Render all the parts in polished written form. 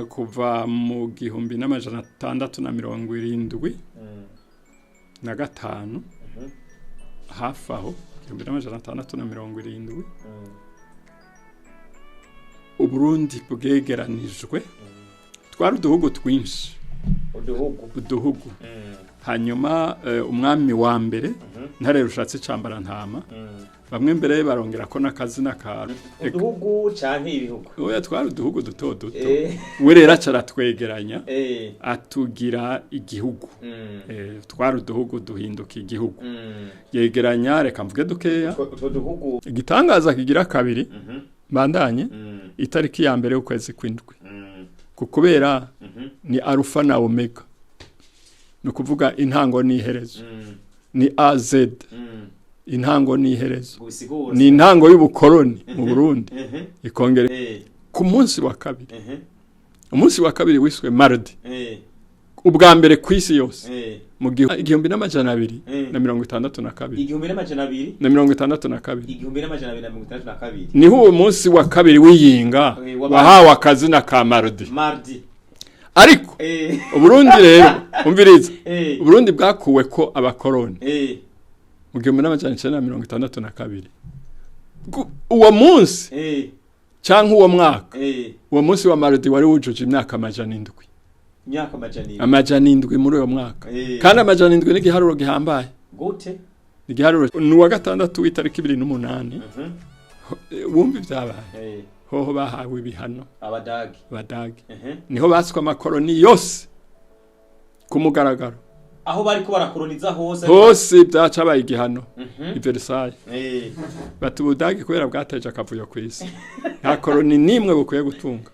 Kuva mu 1675, hafi aho, 1670, Uburundi bwegeranijwe. Twari uduhugu twinshi. Uduhugu. Uduhugu. Hanyuma umwami wa mbere, Ntare Rushatsi Cambarantama, bamwe mbere barongera ko n'akazina ka Uduhugu canke ibihugu? Oya, twari uduhugu duto duto. We rero aca aratwegeranya, atugira igihugu. Twari uduhugu duhinduka igihugu. Yegeranya, reka mvuge dukeya. Utwo duhugu. Igitangaza kigira kabiri, bandanye, itariki ya mbere y'ukwezi kw'indwi, kubera ni alpha na omega, ni ukuvuga intango n'iherezo, ni AZ, intango n'iherezo. Ubisigura. Ni intango y'ubukoroni mu Burundi, ikongera ku munsi wa kabiri, umunsi wa kabiri wiswe mardi, ubwa mbere ku isi yose, mu 1262. 1200 Na 62. 1262. Niho uwo munsi wa kabiri w'iyinga wahawe akazina ka mardi. Mardi. Ariko Uburundi rero, umviriza, Uburundi bwakuwe ko abakoroni mu 1962. Uwo munsi canke uwo mwaka, uwo munsi wa mardi wari wujuje imyaka 700. Imyaka 700. 700 muri uwo mwaka. Kandi 700 n'igiharuro gihambaye. Gute? Igiharuro ni uwa gatandatu w'itariki 28. Wumva ibyabaye. Hoho bahawe ibihano. Abadagi. Abadagi. Niho baswa amakoroni yose ku mugaragaro. Aho bariko barakoroniza hose. Hose byacabaye igihano i Versailles. Bati Ubudagi kubera bwateje akavuyo ku isi, nta koroni n'imwe bukwiye gutunga.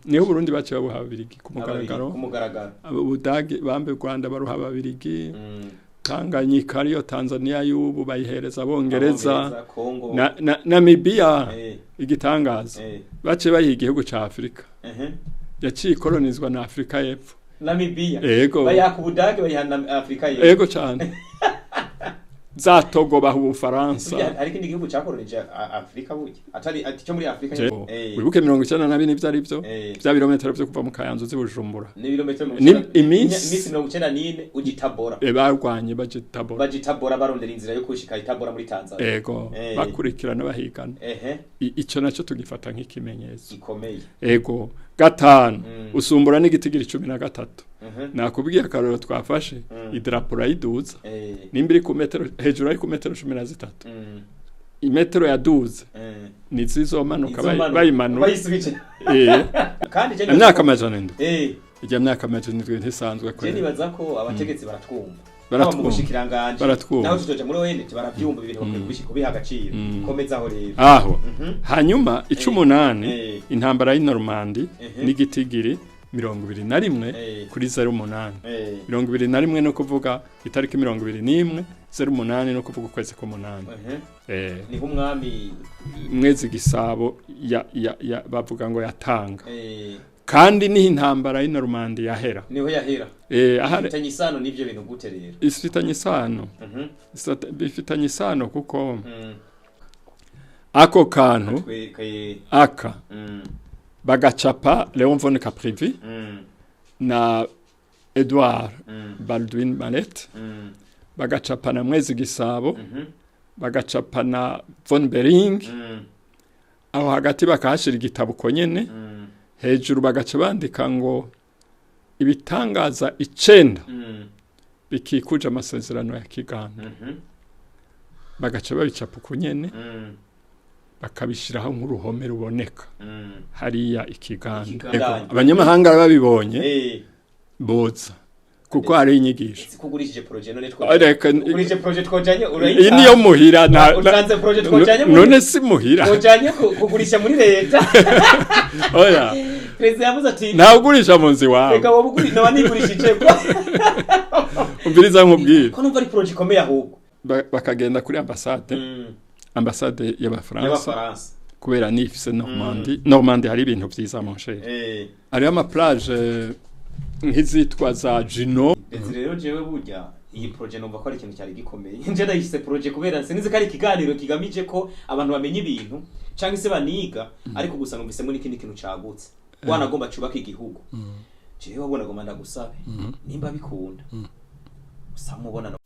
Niho Uburundi baciye babuha Ababirigi ku mugaragaro. Ku mugaragaro. Ubudagi bambe Rwanda baruha Ababirigi. Tanganyika, ariyo Tanzania y'ubu, bayihereza Abongereza. Abongereza, Congo. Na Namibia, igitangaza, baciye bayiha igihugu ca Afurika. Yaciye ikolonizwa na Afurika y'Epfo. Namibia. Ego. Bayiha ku Budage, bayiha na Afrika y'Epfo. Ego cane. Za Togo baha Ubufaransa. Burya hari ikindi gihugu cakoronije Afrika burya atari ati cyo muri Afrika? Wibuke 94 ivyo ari vyo, vya birometero vyo kuva mu Kayanza uzi Bujumbura. N'ibirometero iminsi 94 uja Itabora. Barwanye baje Tabora. Baja Itabora barondera inzira yo kushika Itabora muri Tanzania. Ego, bakurikirana bahigana. Ico naco tugifata nk'ikimenyetso gikomeye. Ego. Gatanu, usumbura n'igitigiri 13. Nakubwiye akarorero twafashe, idarapo urayiduza, nimba iri ku metero hejuru, ari ku metero 13, imetero yaduze nizizomanuka. Izomanuka. Bayimanura. Bayisubije. Kandi je Imyaka 700. Ijya myaka 700 ntisanzwe Je kwera. nibaza ko abategetsi baratwumva. Baratwumva. Haba mu bushikiranganji. Baratwumva. Naho tutoja muri ONG, baravyumva ibintu bakwiye kubiha agaciro. Komezaho rero. Aho hanyuma 18, intambara y'i Normandi n'igitigiri 21 kuri 08. 21 no kuvuga itariki 21 08, no kuvuga ukwezi k'umunani. Niho umwami Mwezi Gisabo ya bavuga ngo yatanga. Kandi niho intambara y'i Normandi yahera. Niho yahera. Ahari. Ifitanye isano n'ivyo bintu gute rero? Ifitanye isano. Bifitanye isano kuko ako kantu aka bagacapa Leon von Caprivi na Edouard Baldwin Malet, bagacapa na Mwezi Gisabo, bagacapa na von Bering. Aho hagati bakahashira igitabo uko nyene. Hejuru bagaca bandika ngo ibitangaza 9 bikikuje amasezerano ya Kiganda. Bagaca babicapa uko nyene, bakabishiraho nk'uruhome ruboneka hariya Ikiganda. Ikiganda. Ego, abanyamahanga babibonye boza kuko hari inyigisho. Sikugurishije projet none two Reka ugurishije projet twojanye. Iyi niyo muhira Utanze projet twojanye none si muhira. Twojanye kugurisha muri leta. Oya. Perezida yavuze ati ntawe ugurisha mu nzu iwawe. Reka wowe uguri noba nigurishije ko. Umviriza nkubwire. Ko numva ari projet ikomeye ahubwo. Bakagenda kuri ambasade, ambasade y'Abafaransa. Y'Abafaransa. Kubera nifise Normandie. Normandie hari ibintu vyiza, mon cher. Hariho ama plage nk'izitwa za Juno. Ndetse rero jewe burya iyi projet numva ko ari ikintu cyari gikomeye. Nje ndayise projet kubera sinzi ko ari ikiganiro kigamije ko abantu bamenya ibintu cyangwa se baniga, ariko gusa numvisemo n'ikindi kintu cagutse. Wanagomba cubaka igihugu. Jewe wabona gomba ndagusabe nimba bikunda usamubona.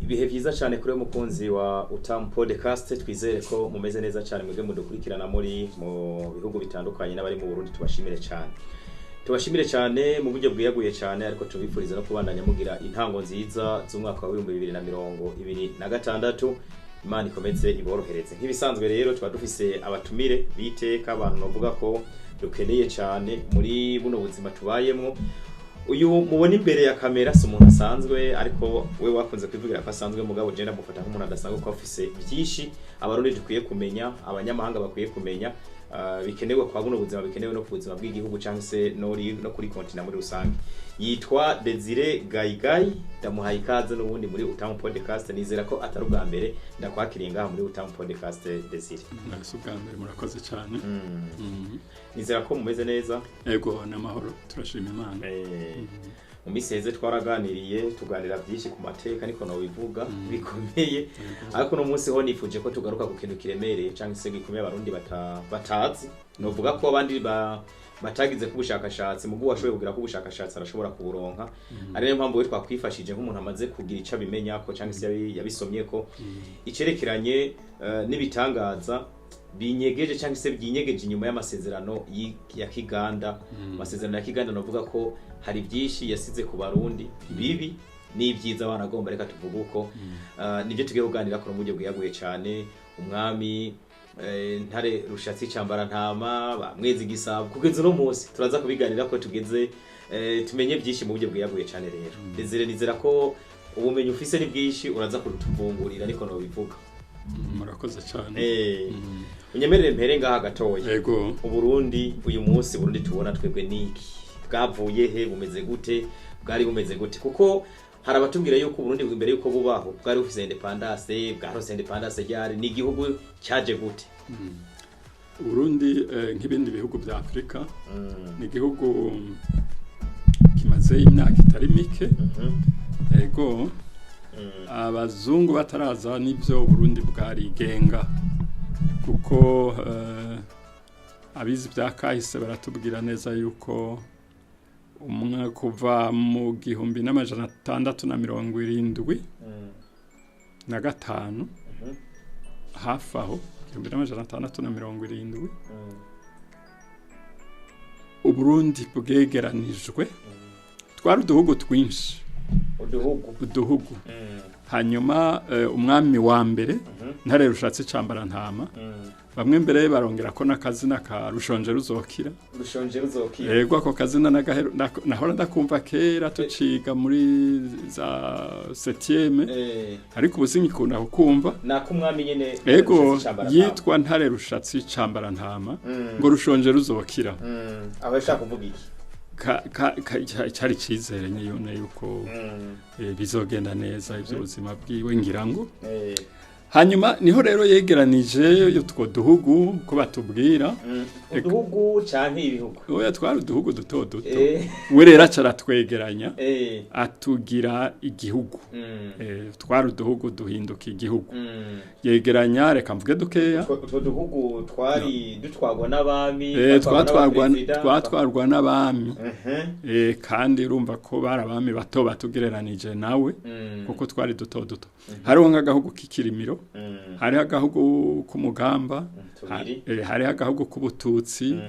Ibihe vyiza cyane kuri mukunzi wa Utamu Podcast, twizere ko mumeze neza cyane mwebwe mudukurikirana muri mu bihugu bitandukanye n'abari mu Burundi. Tubashimire cyane, tubashimire cyane mu buryo bwiyaguye cyane, ariko tubifuriza no kubandanya mugira intango nziza z'umwaka wa 2026. Imana ikomeze iborohereze. Nk'ibisanzwe rero tuba dufise abatumire biteka, abantu bavuga ko dukeneye cyane muri buno buzima tubayemwo. Uyu mubona imbere ya kamera si umuntu asanzwe, ariko we wakunze kwivugira ko asanzwe, mugabo je ndamufata nk'umuntu adasanzwe kuko afise byinshi abarundi dukwiye kumenya, abanyamahanga bakwiye kumenya, bikenewe kwa buno buzima, bikenewe no ku buzima bw'igihugu cyangwa se no kuri kontina muri rusange. Yitwa Desire Gayigayi, ndamuhaye ikaze n'ubundi muri Utamu Podcast. Nizera ko atari ubwa mbere ndakwakiriye ngaha muri Utamu Podcast, Desire. Nagise ubwa mbere, murakoze cyane. Nizera ko mumeze neza. Ego, n'amahoro, turashima Imana. Mu minsi heze twaraganiriye, tuganira byinshi ku mateka, niko nobivuga, bikomeye, ariko uno munsi ho nifuje ko tugaruka ku kintu kiremereye cyangwa se gikomeye abarundi batazi. Novuga ko abandi batagize ku bushakashatsi, mugu washoboye kugira ku bushakashatsi arashobora kuburonka, ari nayo mpamvu we twakwifashije nk'umuntu amaze kugira ico abimenya ko cyangwa se yabisomye ko icerekeranye n'ibitangaza binyegeje cyangwa se byinyegeje inyuma y'amasezerano ya Kiganda. Amasezerano ya Kiganda navuga ko hari byinshi yasize ku barundi bibi n'ibyiza, banagomba reka tuvuge uko. Nibyo tugiye kuganira ku buryo bwiyaguye cyane. Umwami Ntare Rushatsi Cambara Ntama ba Mwezi Gisabo, kugeza uno munsi turaza kubiganira ko tugeze tumenye byinshi mu buryo bwiyaguye cyane. Rero Desire, nizera ko ubumenyi ufise ni bwinshi, uraza kutuvungurira, niko nobivuga. Murakoze cyane. Unyemerere mpere ngaha gatoya. Ego. Uburundi uyu munsi, Burundi tubona twebwe niki? Bwavuye he? Bumeze gute? Bwari bumeze gute? Kuko hari abatubwira yuko Uburundi imbere yuko bubaho bwari bufise independence. Bwarose independence ryari? Ni igihugu cyaje gute? Uburundi nk'ibindi bihugu bya Afurika ni igihugu kimaze imyaka itari mike. Ego, abazungu bataraza nibyo Burundi bwarigenga, kuko abizi bya kahise baratubwira neza yuko umwe kuva mu 1675, hafi aho 1670, Uburundi bwegeranijwe. Twari uduhugu twinshi. Uduhugu. Hanyuma umwami wa mbere Ntare Rushatsi Cambara Ntama, bamwe mbere barongera ko n'akazina ka Rushonje Ruzokira. Rushonje Ruzokira. Yego, ako kazina nahora ndakumva kera tuciga muri za 7e, ariko ubu sinkikunda kukumva. Nakumwami nyene. Yego, yitwa Ntare Rushatsi Cambara Ntama, ngo Rushonje Ruzokira. Aho yashaka kuvuga iki? Cyari cyizere nyine yuko bizogenda neza iby'ubuzima bwiwe, ngira ngo. Hanyuma niho rero yegeranije utwo duhugu ko batubwira. Uduhugu canke ibihugu? Oya, twari uduhugu duto duto. We rero acaratwegeranya atugira igihugu. Twari uduhugu duhinduka igihugu. Yegeranya, reka mvuge dukeya. Utwo duhugu twari dutwagwa n'abami? Twatwarwa n'abami, kandi urumva ko bari abami bato batugereranije nawe, kuko twari duto duto. Hariho nk'agahugu k'ikirimiro, hariho agahugu k'umugamba, hariho agahugu k'ubututsi,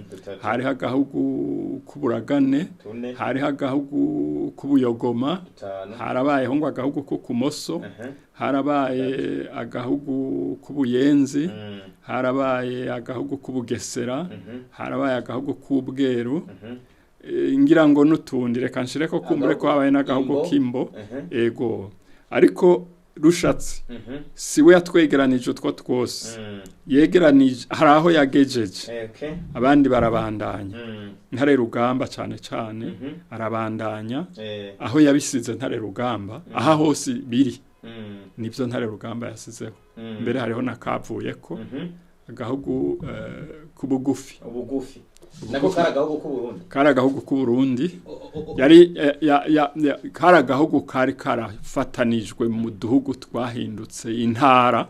hariho agahugu k'uburagane, hariho agahugu k'ubuyogoma, harabayeho ngo agahugu ko kumoso, harabaye agahugu k'ubuyenzi, harabaye agahugu k'ubugesera, harabaye agahugu k'ubweru, ngira ngo n'utundi reka nshire ko kumbure ko habaye n'agahugu k'imbo. Ego, ariko Rushatsi si we yatwegeranije utwo twose. Yegeranije hari aho yagejeje, abandi barabandanya. Ntare Rugamba cyane cyane arabandanya aho yabisize Ntare Rugamba, aha hose biri nibyo Ntare Rugamba yasizeho. Mbere hariho nakavuye ko agahugu k'ubugufi. Ubugufi. Nako kari agahugu k'Uburundi. Kari agahugu k'Uburundi. Yari kari agahugu kari karafatanijwe mu duhugu twahindutse intara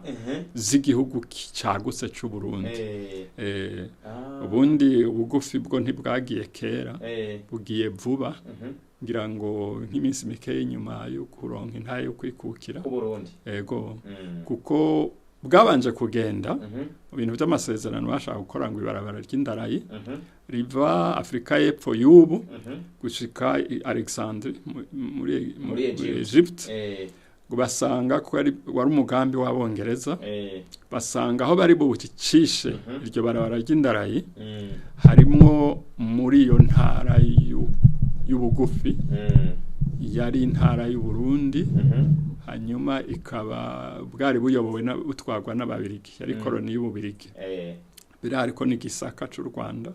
z'igihugu cagutse c'Uburundi. Ubundi ubugufi bwo ntibwagiye kera, bugiye vuba, ngira ngo nk'iminsi mike inyuma yo kuronka intahe yo kwikukira k'Uburundi. Ego, kuko bwabanje kugenda mu bintu by'amasezerano bashaka gukora ngo ibarabara ry'indarayi riva Afrika y'Epfo y'ubu gushika i Alexandrie muri Muri Egypt. Egypt, ngo basanga ko wari umugambi w'Abongereza, basanga aho bari bucishe iryo barabara ry'indarayi harimwo muri iyo ntara y'ubugufi, yari intara y'Uburundi, hanyuma ikaba bwari buyobowe butwarwa n'Ababirigi, yari koloni y'Ububirigi, biri hariko n'igisaka c'u Rwanda.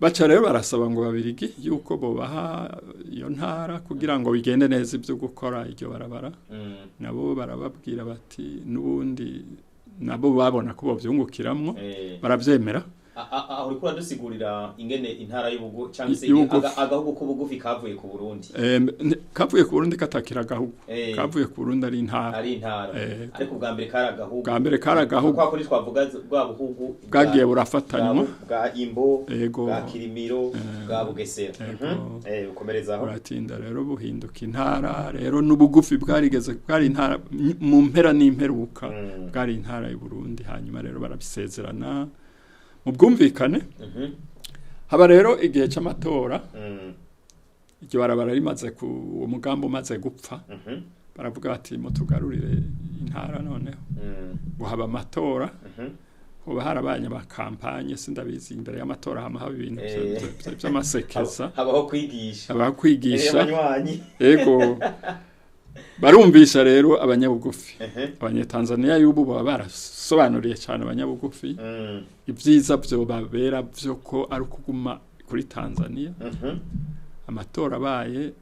Baca rero barasaba ngo Babirigi yuko bobaha iyo ntara kugira ngo bigende neza ibyo gukora iryo barabara. Nabo barababwira bati n'ubundi nabo babona ko bovyungukiramwo, baravyemera. Aho uriko uradusigurira ingene intara y'ubugu cyangwa se Y'ubugufi. Agahugu k'ubugufi kavuye ku Burundi. Kavuye ku Burundi katakira agahugu, kavuye ku Burundi ari intara. Ari intara. Ariko ubwa mbere kari agahugu. Bwa mbere kari agahugu. Kwa kuri twavuga bwa buhugu Bwagiye burafatanywa. Bwa Imbo, Ego. bwa Kirimiro, bwa Bugesera. Ego. Ukomerezaho. Buratinda rero buhinduka intara, rero n'ubugufi bwarigeze bwari intara mu mpera n'imperuka, bwari intara y'u Burundi. Hanyuma rero barabisezerana mu bwumvikane. Haba rero igihe c'amatora, iryo barabara rimaze ku uwo mugambi umaze gupfa, baravuga bati mutugarurire intara noneho. Ngo haba amatora, hoba harabaye amakampanye, sindabizi, imbere y'amatora hama haba ibintu vy'amasekeza. Habaho kwigisha. Habaho kwigisha. Abanywanyi. Ego, barumvisha rero abanyabugufi, Abanyetanzaniya y'ubu baba barasobanuriye cyane abanyabugufi ibyiza byo babera byo ko ari ukuguma kuri Tanzania. Amatora abaye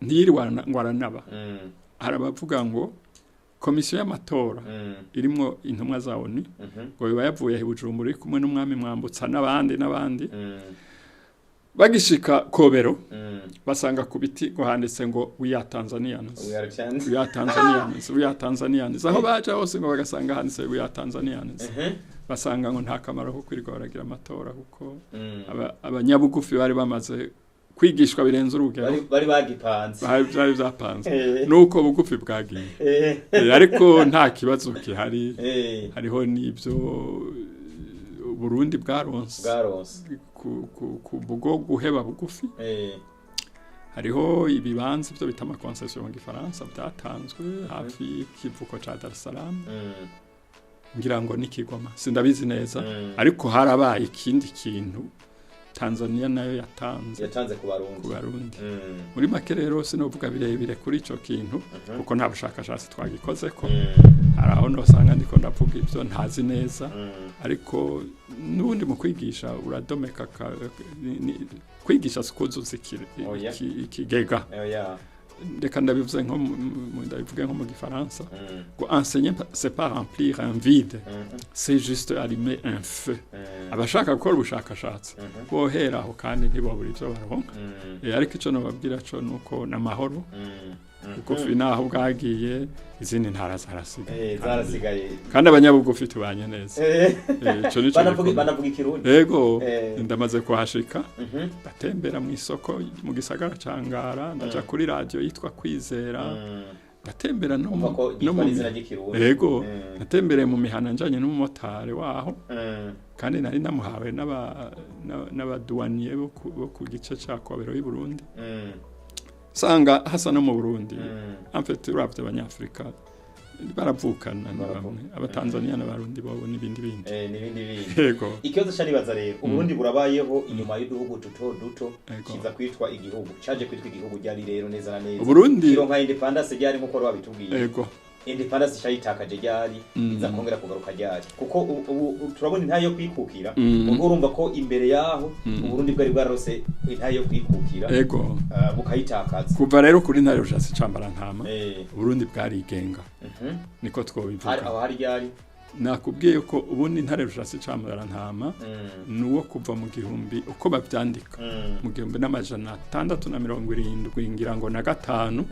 ntiyiriwe ngo aranaba, hari abavuga ngo komisiyo y'amatora irimwo intumwa za ONU, ngo biba yavuye i Bujumbura iri kumwe n'umwami Mwambutsa n'abandi n'abandi, bagishika Kobero basanga ku biti ngo handitse ngo "We are Tanzanians." We are Tanzanians. "We are Tanzanians, we are Tanzanians." Aho baja hose ngo bagasanga handitse "We are Tanzanians." Basanga ngo nta kamaro ko kwirirwa baragira amatora kuko abanyabugufi bari bamaze kwigishwa birenze urugero. Bari bagipanze. Byari byapanze nuko bugufi bwagiye. Ariko nta kibazo gihari. Hariho n'ibyo Burundi bwaronse Bwaronse. ku bwo guheba bugufi. Hariho ibibanza byo bita ama concessions mu gifaransa byatanzwe hafi y'ikivuko ca Dar es Salaam, ngira ngo ni Kigoma, sindabizi neza. Ariko harabaye ikindi kintu Tanzania nayo yatanze Yatanze ku Barundi. ku Barundi. Muri make rero sinovuga birebire kuri ico kintu kuko nta bushakashatsi twagikoze ko hari aho nosanga ndiko ndavuga ibyo ntazi neza. Ariko n'ubundi mu kwigisha uradomeka kwigisha si kuzuza Oya. ikigega. Oya. Reka ndabivuze nko ndabivuge nko mu gifaransa ngo enseigner, c'est pas remplir un vide, c'est juste allumer un feu. Abashaka gukora ubushakashatsi bohera aho kandi ntibabura ibyo baronka. Ariko icyo nababwira cyo nuko n'amahoro bugufi naho bwagiye, izindi ntara zarasigaye. Zarasigaye. Kandi abanyabugufi tubanye neza. Ico nico Banavuga gikomeye. banavuga ikirundi. Ego. Ndamaze kuhashika, ndatembera mu isoko mu gisagara ca Ngara, ndaja kuri radiyo yitwa Kwizera, ndatembera no Umva mu ko no yitwa mu n'izina ry'ikirundi. Ego. Natembereye mu mihana njanye n'umumotari waho, kandi nari namuhawe n'abaduwaniye bo ku gice ca Kobero y'u Burundi. Sanga hasa no mu Burundi. En fait, uravye Abanyafrika baravukana ni bamwe, Abatanzania n'Abarundi bobo n'ibindi bindi. N'ibindi bindi. Yego. Ikibazo caribaza rero, Uburundi burabayeho inyuma y'uduhugu duto duto, kiza kwitwa igihugu, caje kwitwa igihugu ryari rero neza na neza? Uburundi Kironka independence ryari nkuko wari wabitubwiye? Ego. Independence cayitakaje ryari? Iza kongera kugaruka ryari? Kuko ubu turabona intahe yo kwikukira, ubwo urumva ko imbere yaho Uburundi bwari bwararose intahe yo kwikukira, bukayitakaza. Kuva rero kuri Ntare Rushatsi Cambarantama, Uburundi bwarigenga, niko Hari twobivuga. aho hari ryari? Nakubwiye ko ubundi Ntare Rushatsi Cambarantama ni uwo kuva mu gihumbi, uko bavyandika, mu 1675, ngira ngo na gatanu,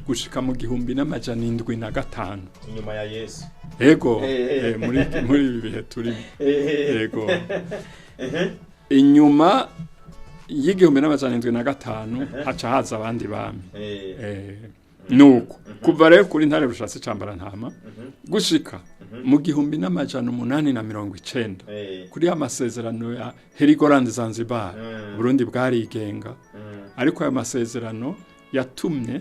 gushika mu 1705. Inyuma ya Yesu. Ego. Muri ibi bihe turimo. Ego, inyuma y'1705 haca haza abandi bami. Nuko kuva rero kuri Ntare Rushatsi Cambarantama gushika mu 1890, kuri ya masezerano ya Heligoland Zanzibar, Burundi bwarigenga. Ariko ayo masezerano yatumye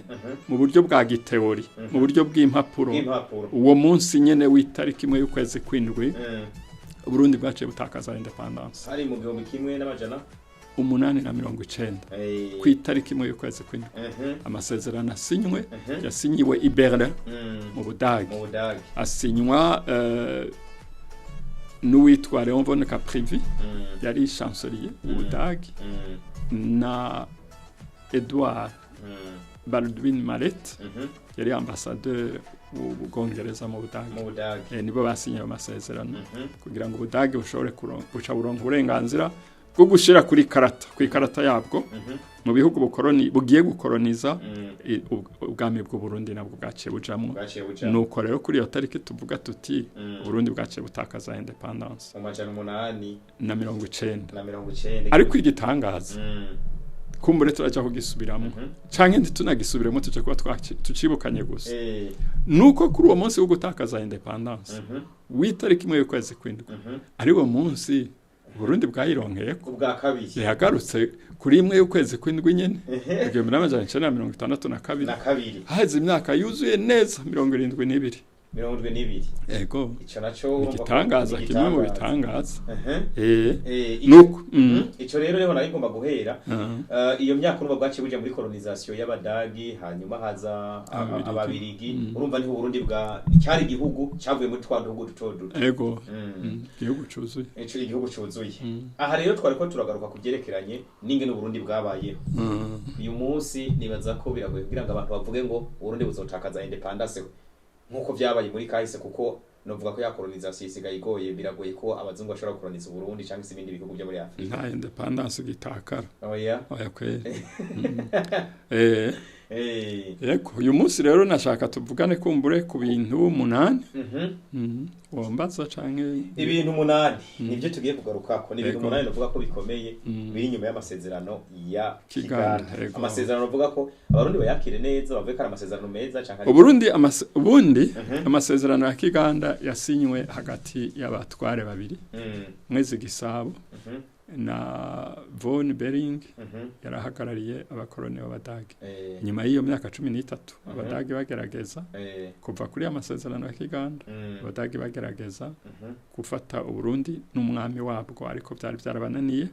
mu buryo bwa giteori, mu buryo bw'impapuro, bw'impapuro, uwo munsi nyene w'itariki 1 y'ukwezi kw'indwi, Burundi bwaciye butakaza indépendance. Hari mu gihumbi kimwe n'amajana 890, ku itariki 1 y'ukwezi kw'indwi. Amasezerano asinywe, yasinyiwe i Berlin, mu Budage. Mu Budage. Asinywa n'uwitwa Leon von Caprivi, yari chancelier w'Ubudage, na Edouard Baldwin Malet, yari ambassadeur w'Ubwongereza mu Budage. Mu Budage. Nibo basinye ayo masezerano kugira ngo Ubudage bushobore buca buronka uburenganzira bwo gushira kuri karata, ku ikarata yabwo, mu bihugu bukoroni bugiye gukoroniza. Ubwami bw'u Burundi nabwo bwaciye bujamwo. Bwaciye buja. Nuko rero kuri iyo tariki tuvuga tuti Burundi bwaciye butakaza indépendance. Mu 800 na 90. Na 90. Ariko igitangaza, kumbure turaja kugisubiramo, canke ntitunagisubiremo, tuje kuba tucibukanye gusa, nuko kuri uwo munsi wo gutakaza indépendance, w'itariki 1 y'ukwezi kw'indwi, ari wo munsi Burundi bwayironkeyeko ubwa kabiri. Yagarutse kuri 1 y'ukwezi kw'indwi nyene, 1962. Na kabiri. Haheze imyaka yuzuye neza 72. 72. Ego. Ico naco urumva ko igitangaza, ni kimwe mu igitangaza. bitangaza. Nuko Nuko ico rero niho nari ngomba guhera. Iyo myaka urumva bwaciye buja muri colonisation y'Abadagi, hanyuma haza Ababirigi. Ababirigi. Urumva niho Burundi bwa cyari igihugu cyavuye muri twa duhugu duto duto. Ego. Igihugu cuzuye. Ico igihugu cuzuye. Aha rero twari ko turagaruka ku byerekeranye n'ingene Uburundi bwabayeho. Uyu munsi nibaza ko biragoye kugira ngo abantu bavuge ngo Uburundi buzotakaza indépendance nk'uko vyabaye muri kahise, kuko novuga ko ya colonisation isigaye igoye. Biragoye ko abazungu bashobora gukoloniza Uburundi cyangwa se ibindi bihugu byo muri Afrika. Nta indépendance gitakara. Oya. Oya kweri. Yego, uyu munsi rero nashaka tuvugane kumbure ku bintu 8. Wombaza canke? Ibintu 8 nibyo tugiye kugarukako, ni ibintu 8 novuga ko bikomeye, biri inyuma y'amasezerano ya Kiganda. Kiganda. Yego. Amasezerano novuga ko Abarundi bayakire neza, bavuge ko ari amasezerano meza canke ari Uburundi ubundi amasezerano ya Kiganda yasinywe hagati y'abatware babiri, Mwezi Gisabo na Von Bering, yarahagarariye abakoroni b'Abadage. Nyuma y'iyo myaka 13, Abadage bagerageza, kuva kuri amasezerano ya Kiganda, Abadage bagerageza gufata Uburundi n'umwami wabwo, ariko byari byarabananiye.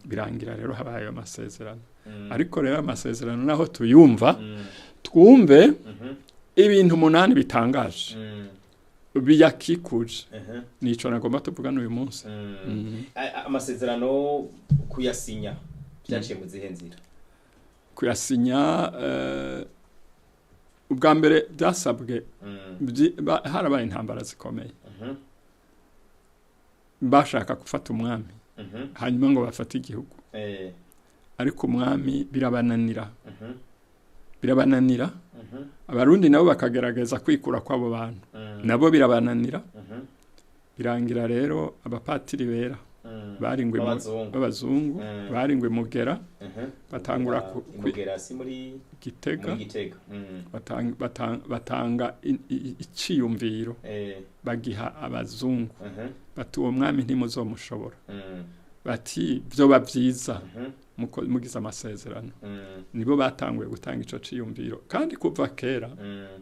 Birangira rero habaye ayo masezerano. Ariko rero amasezerano naho tuyumva, twumve ibintu 8 bitangaje biyakikuje. Nico nagomba tuvugana uyu munsi. Amasezerano kuyasinya byaciye mu zihe nzira? Kuyasinya, ubwa mbere byasabwe harabaye intambara zikomeye. Bashaka gufata umwami, hanyuma ngo bafate igihugu, ariko umwami birabananira. Birabananira. Abarundi nabo bakagerageza kwikura kw'abo bantu, nabo birabananira. Birangira rero abapatiri bera baringwe B'abazungu. B'abazungu baringwe Mugera, batangura Imugera si muri Gitega. Muri Gitega. Batanga iciyumviro, bagiha abazungu, bati uwo mwami ntimuzomushobora, bati vyoba vyiza mugize amasezerano. Nibo batanguye gutanga ico ciyumviro, kandi kuva kera,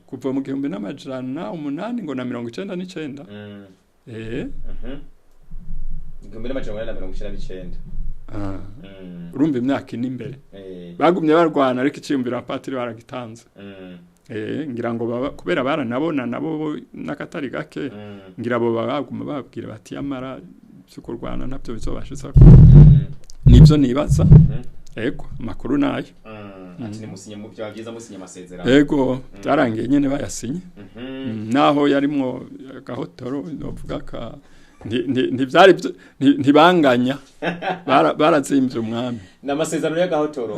kuva mu 1899. 1899. Urumva imyaka 4 imbere bagumye barwana, ariko iciyumviro abapatiri baragitanze. Ngira ngo baba, kubera baranabona nabo n'akatari gake, ngira bo baguma babwira bati yamara byo kurwana ntabyo bizobashiza. Nibyo nibaza. Ego, amakuru nayo. Ati nimusinye, mu byaba byiza musinye amasezerano. Ego, byarangiye nyene bayasinye. Naho yarimwo gahotoro, novuga ka ntivyari ntibanganya, barazimvye umwami. Ni amasezerano y'agahotoro.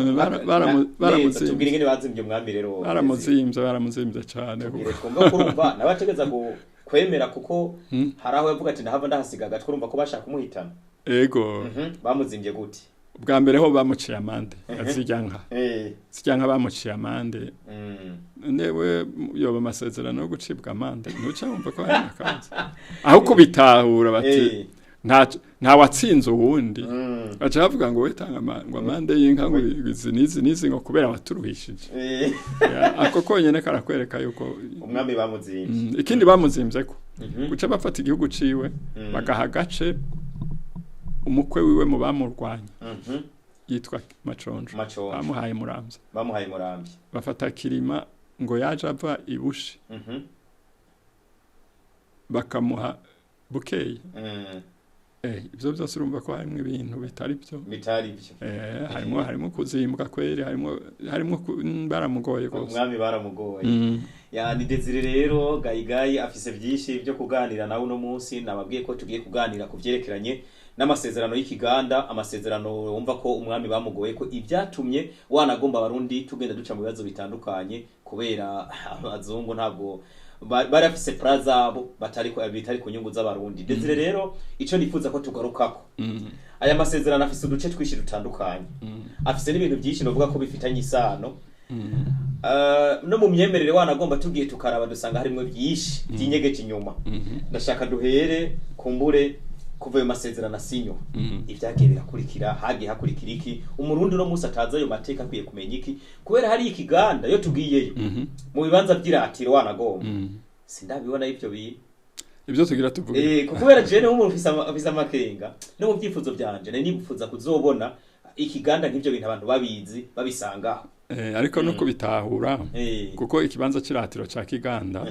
Baramuzimvye. Tubwire ingene bazimvye umwami rero. Baramuzimvye cane. Tubwire twumva, kurumva nabategeza kwemera, kuko hari aho yavuga ati ndahava ndahasiga agatwe, urumva ko bashaka kumuhitana. Ego. Bamuzimbye gute? Bwa mbere ho bamuciye amande azirya nka zirya nka bamuciye amande. Newe yoba amasezerano yo gucibwa amande, ntuca wumva ko hari akazi aho kubitahura bati nta watsinze uwundi. Baca bavuga ngo we tanga ngo amande y'inka, ngo izi n'izi n'izi, ngo kubera waturuhishije. Ya, ako konyene karakwereka yuko umwami bamuzimbye. Ikindi bamuzimbye ko guca bafata igihugu ciwe, bagaha agace umukwe wiwe mu bamurwanya yitwa Maconjo. Maconjo. Bamuhaye Muramvya. Bamuhaye Muramvya. Bafata Kirima ngo yaje ava ibushi, bakamuha Bukeye. Ibyo byose urumva ko harimo ibintu bitari byo. Bitari byo. Harimo kuzimbwa kweri, harimo baramugoye rwose. Umwami baramugoye. Ya, ni Desire rero Gayigayi afise byinshi byo kuganira nawe uno munsi. Nababwiye ko tugiye kuganira ku vyerekeranye n'amasezerano y'Ikiganda, amasezerano wumva ko umwami bamugoye, ko ibyatumye wanagomba Abarundi tugenda duca mu bibazo bitandukanye kubera abazungu ntabwo bari bafise plan zabo batari ko bitari ku nyungu z'Abarundi. Desire rero, ico nifuza ko tugarukako, aya masezerano afise uduce twinshi dutandukanye, afise n'ibintu byinshi novuga ko bifitanye isano. No mu myemerere wanagomba tugiye tukaraba dusanga harimo byinshi byinyegeje inyuma. Ndashaka duhere kumbure kuva ayo masezerano asinywa, ibyagiye birakurikira, hagiye hakurikira iki? Umurundi uno munsi atazi ayo mateka akwiye kumenya iki? Kubera hari Ikiganda, iyo tugiyeyo mu bibanza by'iratiro wanagomba sindabibona ivyo bintu. Ibyo tugira tuvuge. Kubera jewe nk'umuntu ufise amakenga, no mu vyifuzo vyanje nari nifuza kuzobona Ikiganda nk'ivyo bintu abantu babizi, babisangaho. Ariko no kubitahura, kuko ikibanza c'iratiro ca Kiganda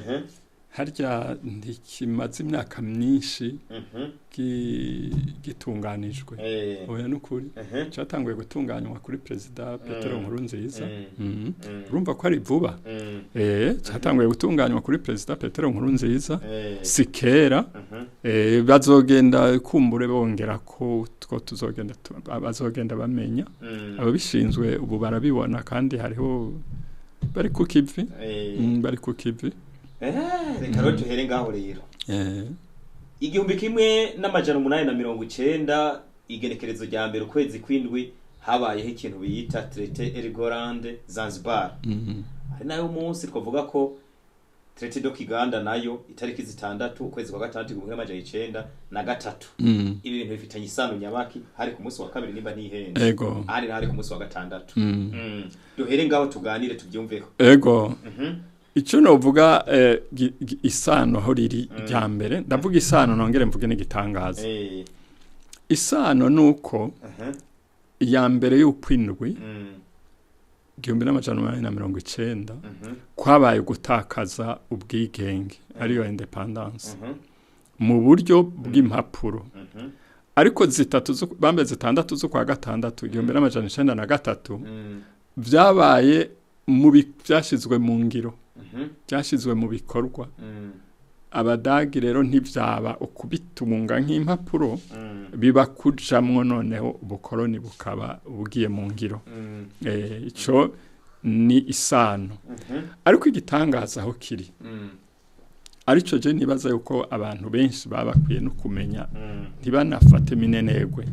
harya ntikimaze imyaka myinshi gitunganijwe. Oya, nukuri, cyatanguye gutunganywa kuri Perezida Petero Nkurunziza. Urumva ko ari vuba. Cyatanguye gutunganywa kuri Perezida Petero Nkurunziza, si kera. Bazogenda kumbure bongera ko two tuzogenda bazogenda bamenya. Ababishinzwe ubu barabibona, kandi hariho bari ku kivi. Bari ku kivi. Reka rero tuhere ngaho rero. 1890, igenekerezo rya mbere ukwezi kw'indwi, habayeho ikintu biyita traité Heligoland Zanzibar. Ari nayo munsi twavuga ko traité de Kiganda nayo itariki 6 ukwezi kwa gatandatu 1903. Ibi bintu bifitanye isano nyabaki? Hari ku munsi wa kabiri nimba ntihenze. Ego. Hari ku munsi wa gatandatu. Duhere ngaho tuganire tubyumveho. Ego. Icyo novuga, isano aho riri rya mbere, ndavuga isano nongere mvuge n'igitangaza. Isano nuko iya mbere y'ukwindwi 1890 kwabaye gutakaza ubwigenge, ariyo indépendance, mu buryo bw'impapuro. Ariko zitatu bambe 6 z'ukwa gatandatu 1903 vyabaye mu byashyizwe mu ngiro, byashyizwe mu bikorwa. Abadagi rero ntivyaba ukubitunga nk'impapuro, biba kujamwo noneho ubukoroni bukaba bugiye mu ngiro. Ico ni isano. Ariko igitangaza aho kiri, arico je nibaza yuko abantu benshi baba bakwiye no kumenya, ntibanafate minenegwe,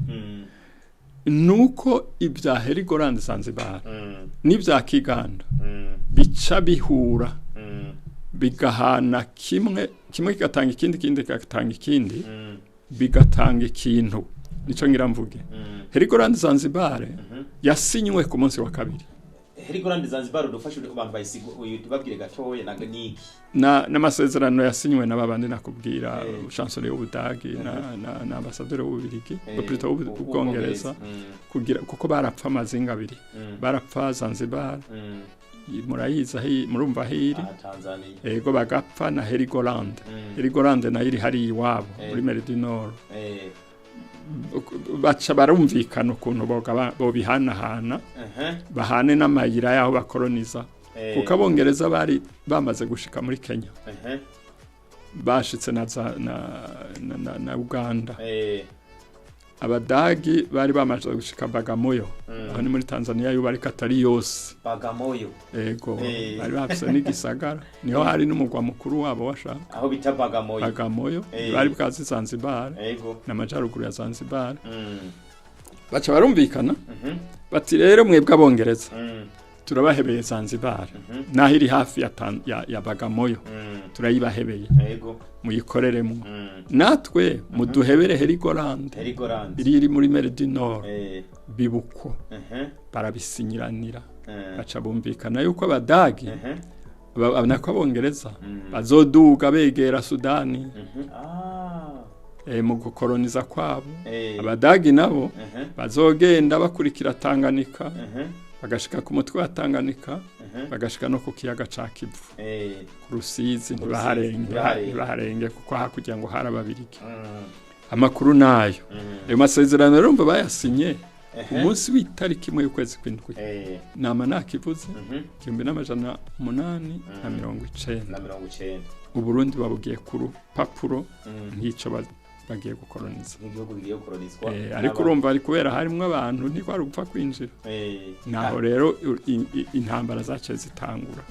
nuko ibya Heligoland Zanzibar n'ibya Kiganda bica bihura, bigahana kimwe kimwe, kigatanga ikindi, ikindi kigatanga ikindi, bigatanga ikintu. Nico ngira mvuge. Heligoland Zanzibar yasinywe ku munsi wa kabiri. Heligoland Zanzibar, udufashe abantu bayisigo, uyu tubabwire gatoya naga niki? Na n'amasezerano yasinywe n'ababandi nakubwira, chancelier w'Ubudagi na ambassadeur w'Ububirigi, plutôt w'Ubwongereza, kugira kuko barapfa amazinga abiri. Barapfa Zanzibar, murayizi murumva aho iri. Ah, Tanzania. Ego, bagapfa na Heligoland. Heligoland nayo iri hariya iwabo muri Mer du Nord. Baca barumvikana ukuntu bobihanahana, bahane n'amayira y'aho bakoroniza, kuko Abongereza bari bamaze gushika muri Kenya, bashitse na, za, na, na, na, na Uganda. Abadagi bari bamaze gushika Bagamoyo, aho ni muri Tanzania yubu, ariko atari yose. Bagamoyo. Ego. Bari bafise n'igisagara, niho hari n'umugwa mukuru wabo washaka. Aho bita Bagamoyo. Bagamoyo. Bari bwazi Zanzibar n'amajaruguru ya Zanzibar. Baca barumvikana bati: "Rero mwebwe Abongereza, turabahebeye Zanzibar, naho iri hafi ya Bagamoyo, turayibahebeye, muyikoreremo. Natwe muduhebere Heligoland, Heligoland. iri muri Mer du Nord." Bibuko barabisinyiranira. Baca bumvikana yuko Abadagi, nako Abongereza, bazoduga begera Sudani mu gukoroniza kwabo. Abadagi nabo bazogenda bakurikira Tanganyika, bagashika ku mutwe wa Tanganyika, bagashika no ku kiyaga ca Kivu, ku Rusizi. Ku Rusizi, ntibaharenge. Ntibaharenge. Ntibaharenge kuko hakurya ngo hari Ababirigi. Amakuru nayo, ayo masezerano rero urumva bayasinye ku munsi w'itariki 1 y'ukwezi kw'indwi, nama nakivuze, 1890. Na 90. Uburundi babugiye ku rupapuro nk'icyo bagiye gukoroniza. Nk'igihugu bigiye gukoronizwa. Ariko urumva ari kubera harimwo abantu, ntikwari gupfa kwinjira. Naho rero intambara zaciye zitangura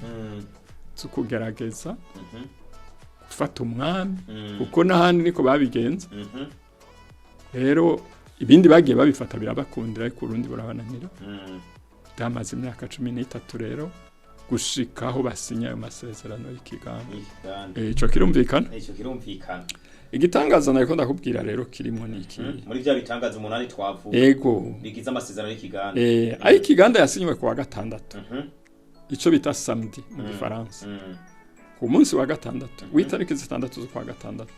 zo kugerageza gufata umwami, kuko n'ahandi niko babigenza. Rero ibindi bagiye babifata birabakundira, ariko Urundi burabananira. Byamaze imyaka 13 rero gushikaho basinya ayo masezerano y'Ikiganda. Y'Ikiganda. Ico kirumvikana. Ico kirumvikana. Igitangaza nariko ndakubwira rero kirimo ni iki? Muri vya bitangaza umunani twavuga bigize amasezerano y'Ikiganda. Ayo Ikiganda yasinywe ku wa gatandatu, ico bita samedi mu Gifaransa, ku munsi wa gatandatu w'itariki 6 z'ukwa gatandatu.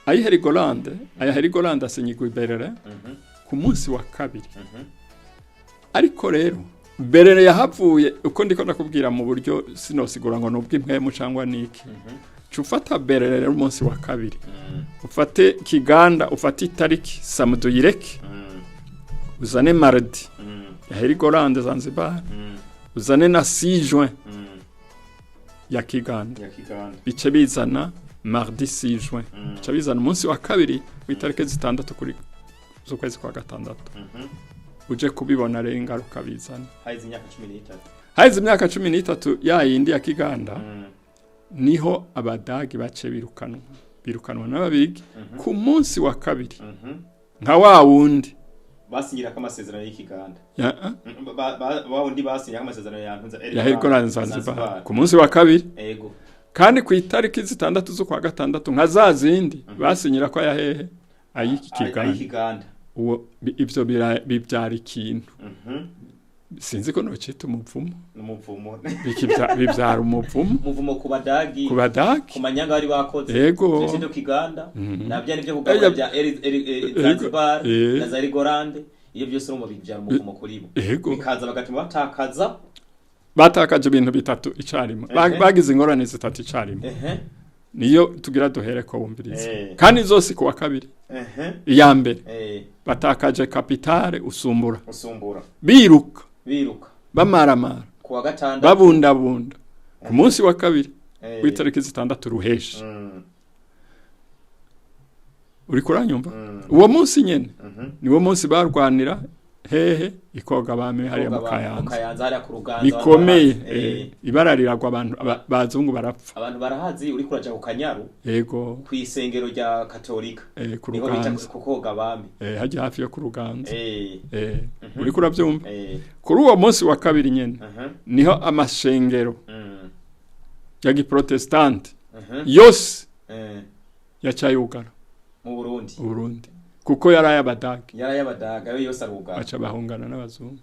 Ayi Heligoland, aya Heligoland asinyigwa i Berlin ku munsi wa kabiri. Ariko rero Berlin yahavuye, uko ndiko ndakubwira mu buryo sinosigura ngo nubwo impwemu cyangwa niki. Ca ufata Berlin rero umunsi wa kabiri, ufate Kiganda, ufate itariki samedi uyireke, uzane mardi ya Heligoland Zanzibar, uzane na 6 juin ya Kiganda, Ya Kiganda. bice bizana mardi 6 juin, bice bizana umunsi wa kabiri w'itariki 6 kuri z'ukwezi kwa gatandatu. Uje kubibona rero ingaruka bizana. Haize imyaka 13. Haheze imyaka 13 ya yindi ya Kiganda, niho Abadagi bace birukanwa n'Ababirigi ku munsi wa kabiri, nka wa wundi Basinyirako amasezerano y'Ikiganda. Ya, Wa wundi basinyirako amasezerano ya Ntunza. Ya Heligoland Zanzibar ku munsi wa kabiri. Kandi ku itariki 6 z'ukwa gatandatu, nka za zindi basinyira ko aya hehe, ay'iki Kiganda. Ay'Ikiganda. Uwo ivyo bibyara ikintu, sinzi ko nocita umuvumo. N'umuvumo. Bibyara umuvumo. Umuvumo ku Badagi. Ku Badagi. Ku manyanga bari bakoze. Ego. Jenoside Kiganda nabyo nibyo kugabura bya Zanzibar na za Heligoland, iyo byose urumva bibyara umuvumo kuri bo. Bikaza bagatuma batakaza. Batakaje ibintu bitatu icarimwe. Bagize ingorane zitatu icarimwe. Niyo tugira duhere ko wumviriza. Kandi zose ku wa kabiri. Iya mbere, batakaje capitale Usumbura. Usumbura. Biruka. Biruka. Bamaramara. Ku wa gatandatu. Babundabunda ku munsi wa kabiri w'itariki 6 ruheshi. Uriko uranyumva? Uwo munsi nyene niwo munsi barwanira hehe, ikoga bami hariya mu Koga mu Kayanza. Kayanza hariya ku Ruganza. Bikomeye. Ibara riragwa, abantu bazungu barapfa. Abantu barahazi, uriko uraja ku Kanyaru, kw'isengero rya Katolika. Ku Niho bita Ruganza. ku koga abami. Hajya hafi yo ku Ruganza. Uriko urabyumva? Eh. Kuri uwo munsi wa kabiri nyene niho amashengero ya giprotestante yose yacayugara. Mu Burundi. Uburundi, kuko yari ay'Abadage. Yari ay'Abadaga, ayo yose arugara. Baca bahungana n'abazungu,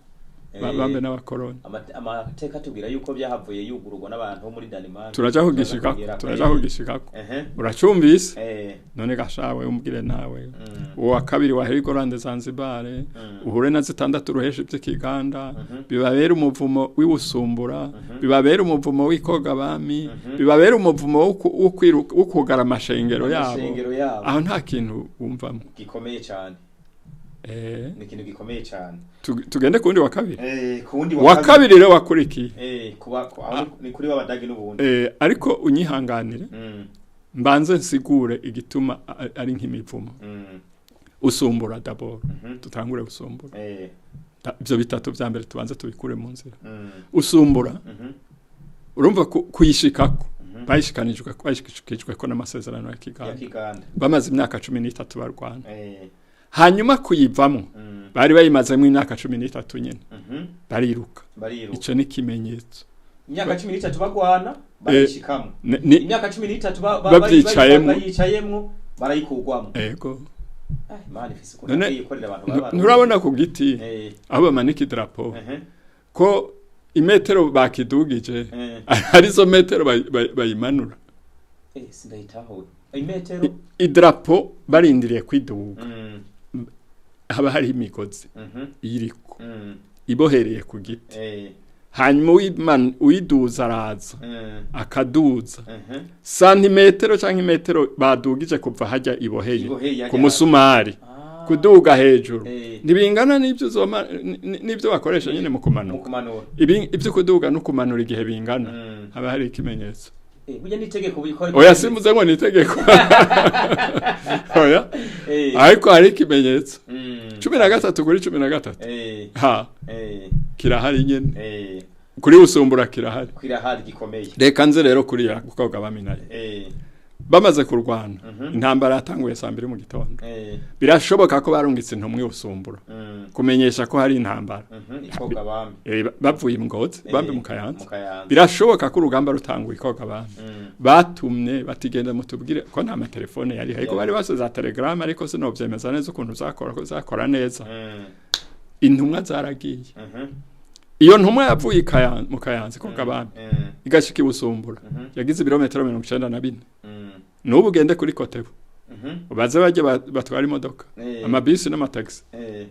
bambe n'abakoroni. Amateka atubwira yuko byahavuye yugururwa n'abantu bo muri Denmark. Turaja kugishikako. Turaja kugishikako. Uracumvise? Eh. None gashawe umbwire nawe, uwo wa kabiri wa Heligoland Zanzibar, uhure na 6 ruhesha by'Ikiganda, bibabera umuvumo w'ibusumbura, bibabera umuvumo w'ikoga abami, bibabera umuvumo wo kugara amashengero yabo. Amashengero yabo. Aho nta kintu wumvamo Gikomeye cyane. Ni ikintu gikomeye cyane. Tugende kundi wa kabiri. Kundi wa kabiri rero wakurikiye. Kuba ni kuri w'abadagi n'ubundi. Ariko unyihanganire. Mbanze nsigure igituma ari nk'imivumo. Usumbura d'abord. Tutangure usumbura. Ibyo bitatu vya mbere tubanze tubikure mu nzira. Usumbura. Urumva kuyishikako. Bayishikanijwe bayishikijwe ko n'amasezerano ya Kiganda. Bamaze imyaka 13 barwana. Hanyuma kuyivamo bari bayimazemo imyaka 13 nyene. Bariruka. Ico ni kimenyetso. Imyaka 13 bagwana barishikamo. Imyaka 13 babyicayemo barayikugwamo. Ego. Imana ifise ukuntu yikorera abantu baba. Nturabona ku giti aho bamanika idarapo ko imetero bakidugije arizo metero bayimanura. Sindayitaho. Imetero idarapo barindiriye kwiduga. Haba hari imigozi iriko ibohereye ku giti. Hanyuma uyiduza araza akaduza santimetero canke imetero badugije kuva hajya iboheye ku musumari kuduga hejuru ntibingana n'ibyo zoma n'ibyo bakoresha nyene mu kumanuka. Ibyo kuduga no kumanura igihe bingana haba hari ikimenyetso. Burya nitegeko bikora. Oya simuze ngo nitegeko. Oya. Ariko hari ikimenyetso. 13 kuri 13. Ha. Kirahari nyene. Kuri usumbura kirahari. Kirahari gikomeye. Reka nze rero kuri ya gukoga baminaye. Bamaze kurwana. Intambara yatanguye saa 2 mu gitondo. Birashoboka ko barungitse intumwe usumbura. Kumenyesha ko hari intambara. Ikoga bami. Bavuye mu Ngozi, bambe mu Kayanza. Birashoboka ko urugamba rutanguye ikoga bami. Batumye batigenda mutubwire ko nta matelefone yari ariko bari basoza telegram ariko sinovyemeza neza ukuntu zakora ko zakora neza. Intumwa zaragiye. Iyo ntumwa yavuye mu Kayanza ikoga bami. Igashika ibusumbura. Yagize ibirometero 94. Nubu ugende kuri Kotebu. Ubaze bajye batwara imodoka. Amabisi n'amataxi.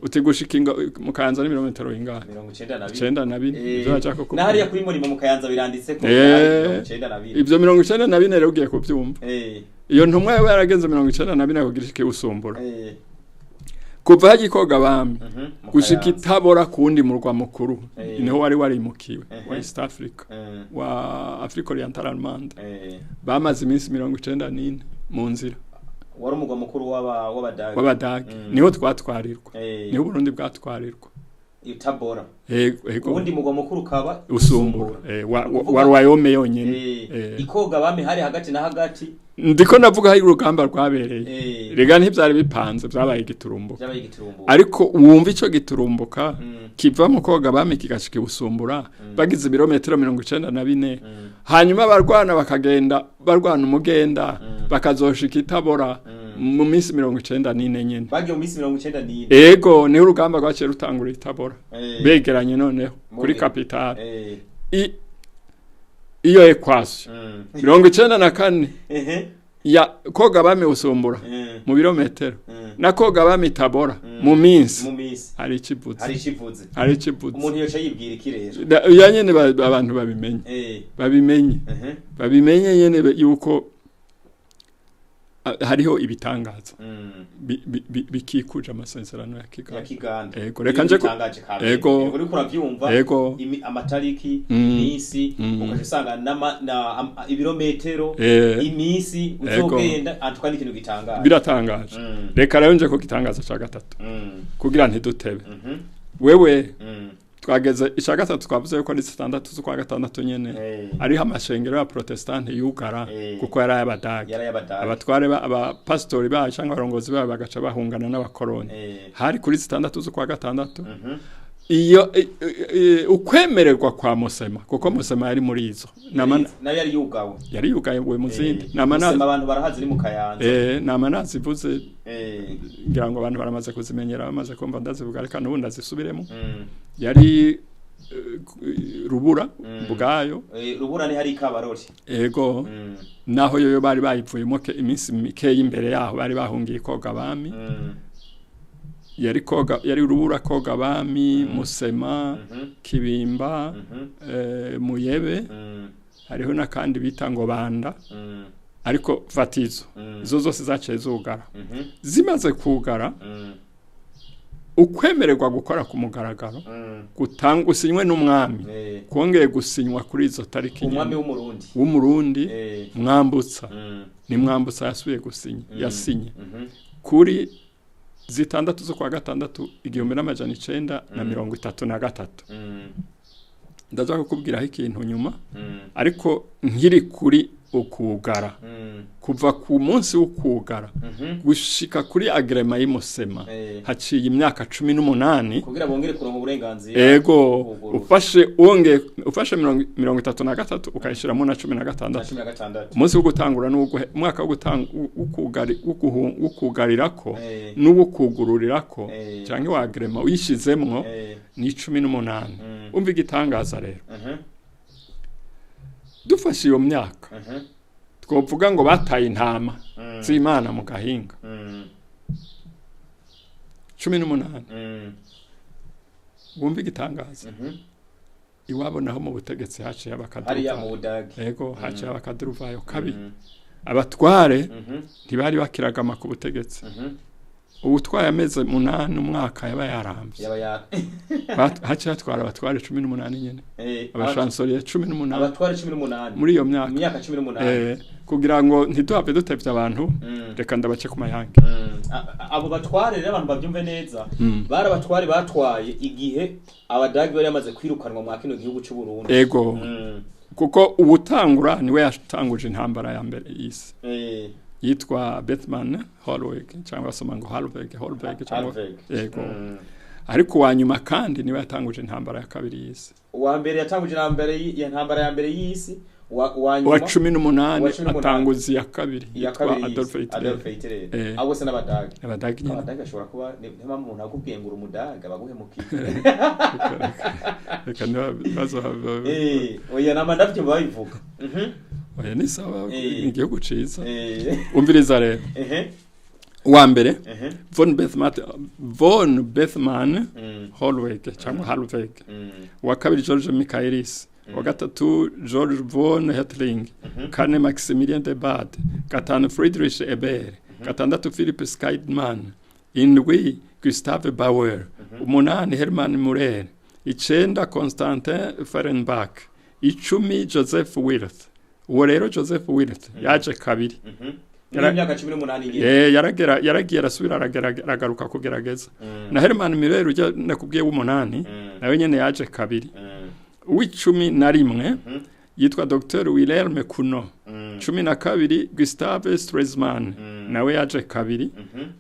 Utigushika mu Kayanza ni ibirometero ingahe? 94. Ivyo bashaka ko. Na hariya kuri murimo mu Kayanza biranditse ko 94. Ivyo 94 rero ugiye kuvyumva. Iyo ntumwa yaba yaragenze 94 kugira ishike usumbura. Kuva hagikoga bami gushika itabora kundi murwa mukuru niho wari warimukiwe wa East Africa wa Africa Oriental Allemande. Bamaze iminsi 94 mu nzira. Wari umugwa mukuru w'abadage. W'abadage niho twatwarirwa. Niho Burundi bwatwarirwa. Itabora. Ego. Ubundi mugwa mukuru kaba usumbura. Wa royaume yonyene. Ikoga bami hari hagati na hagati. Ndiko navuga hari urugamba rwabereye. Rega ntivyari bipanze byabaye igiturumbuka. Ariko wumva ico giturumbuka kiva mu koga bami kigashika usumbura bagize ibirometero 94. Hanyuma barwana bakagenda barwana umugenda bakazoshika itabora mu minsi 94 nyene. Bagiye mu minsi 94. Ego ni urugamba rwaciye rutangura itabora. Begeranye noneho kuri capital. Iyo equation 94 ya koga bami usumbura mu birometero na koga bami tabora mu minsi hari ikivuze. Umuntu yoca yibwira iki rero? Ya nyene abantu babimenye. Babimenye nyene yuko hariho ibitangaza bikikuje amasezerano ya Kiganda. Ego reka nje ko ego uriko uravyumva amatariki iminsi ukaje usanga na ibirometero iminsi uzogenda antuka n'ikintu gitangaje. Biratangaje. Reka rero nje ko gitangaza ca gatatu. Kugira ntidutebe. Wewe twageze ica gatatu twavuze yuko ari 6 z'ukwa gatandatu nyene ariho amashengero ya protestante yugara kuko yari ay'abadage. Abatware abapastori bayo cyangwa abarongozi bayo bagaca bahungana n'abakoroni. Hari kuri 6 z'ukwa gatandatu. Iyo ukwemererwa kwa Musema kuko Musema yari muri izo nayo yari yugawe. Yari yugawe mu zindi. Musema abantu barahazi ni mu Kayanza. Namanazi ivuze ngira ngo abantu baramaze kuzimenyera bamaze kumva ndazivuga reka n'ubundi azisubiremo. Yari rubura bwayo. Rubura ni hari kabarori. Ego. Naho yoyo bari bayivuyemo iminsi mike imbere yaho bari bahungiye koga abami. Yari koga yari rubura koga abami Musema Kibimba Muyebe hariho nakandi bita ngo Banda. Ariko fatizo izo zose zaciye zugara. Zimaze kugara Ukwemererwa gukora ku mugaragaro gutanga usinywe n'umwami kongeye gusinywa kuri izo tariki umwami w'umurundi Mwambutsa ni Mwambutsa yasubiye gusinya yasinye kuri 6 z'ukwa gatandatu 1933. Ndaza kukubwiraho ikintu nyuma, ariko nkiri kuri ukugara kuva ku munsi w'ukugara gushika kuri agrema y'Imusema haciye imyaka 18 kugira bongere kuronka uburenganzira. Ego, ufashe wonge ufashe 33 ukayishiramo na 16 umunsi wo gutangura n'umwaka wo gutanga ukugarirako n'ubukugururirako cyangwa wa agrema uyishizemwo ni 18. Umva igitangaza rero, dufashe iyo myaka twovuga ngo bataye intama z'Imana mu gahinga 18. Wumva igitangaza, iwabo naho mu butegetsi haciye abakaduruvayo. Ego, haciye abakaduruvayo kabi. Abatware ntibari bakiragama ku butegetsi. Ubutwaye amezi 8 umwaka yaba yarambye. Haciye hatwara abatware 18 nyene. Abashansoriye 18. Abatware 18 muri iyo myaka. Imyaka 18. Kugira ngo ntituhave dutevye abantu, reka ndabace ku mayange. Abo batware rero abantu bavyumve neza, bari abatware batwaye igihe abadagi bari bamaze kwirukanwa mu kino gihugu cy'u Burundi. Ego. Kuko ubutangura niwe yatanguje intambara ya mbere y'isi. Yitwa Bethmann Hollweg cyangwa se ngo Hollweg cyangwa yego. Ariko wa nyuma kandi niwe yatanguje intambara ya kabiri y'isi. Uwa mbere yatanguje intambara ya mbere y'isi, wa nyuma wa 18 atanguza ya kabiri yitwa Adolf Hitler. Abo se n'abadagi. Abadagi nyine. Abadagi ashobora kuba niba umuntu akubwiye ngo urumudaga baguhemukiye. Reka nibazo. Oya nama ndavyo babivuga. Oya ni sawa, ni igihugu ciza. Umviriza rero. Uwa mbere von Bethmann Hollweg cyangwa Hollweg. Uwa kabiri George Michaelis. Uwa gatatu George von Hertling. Kane Maximilien de Bade. 5 Friedrich Ebert. 6 Philipp Scheidman. 7 Gustave Bauer. 8 Hermann Müller. 9 Constantin Fehrenbach. 10 Joseph Wirth. Uwo rero Joseph Wirth yaje kabiri. Imyaka 18 nyine. Yaragiye arasubira aragaruka kugerageza. Na Hermann Müller ujya nakubwiye w'umunani nawe nyene yaje kabiri. Uw'icumi na rimwe yitwa Dr. Wilhelm Kuno. 12 Gustave Stresemann nawe yaje kabiri.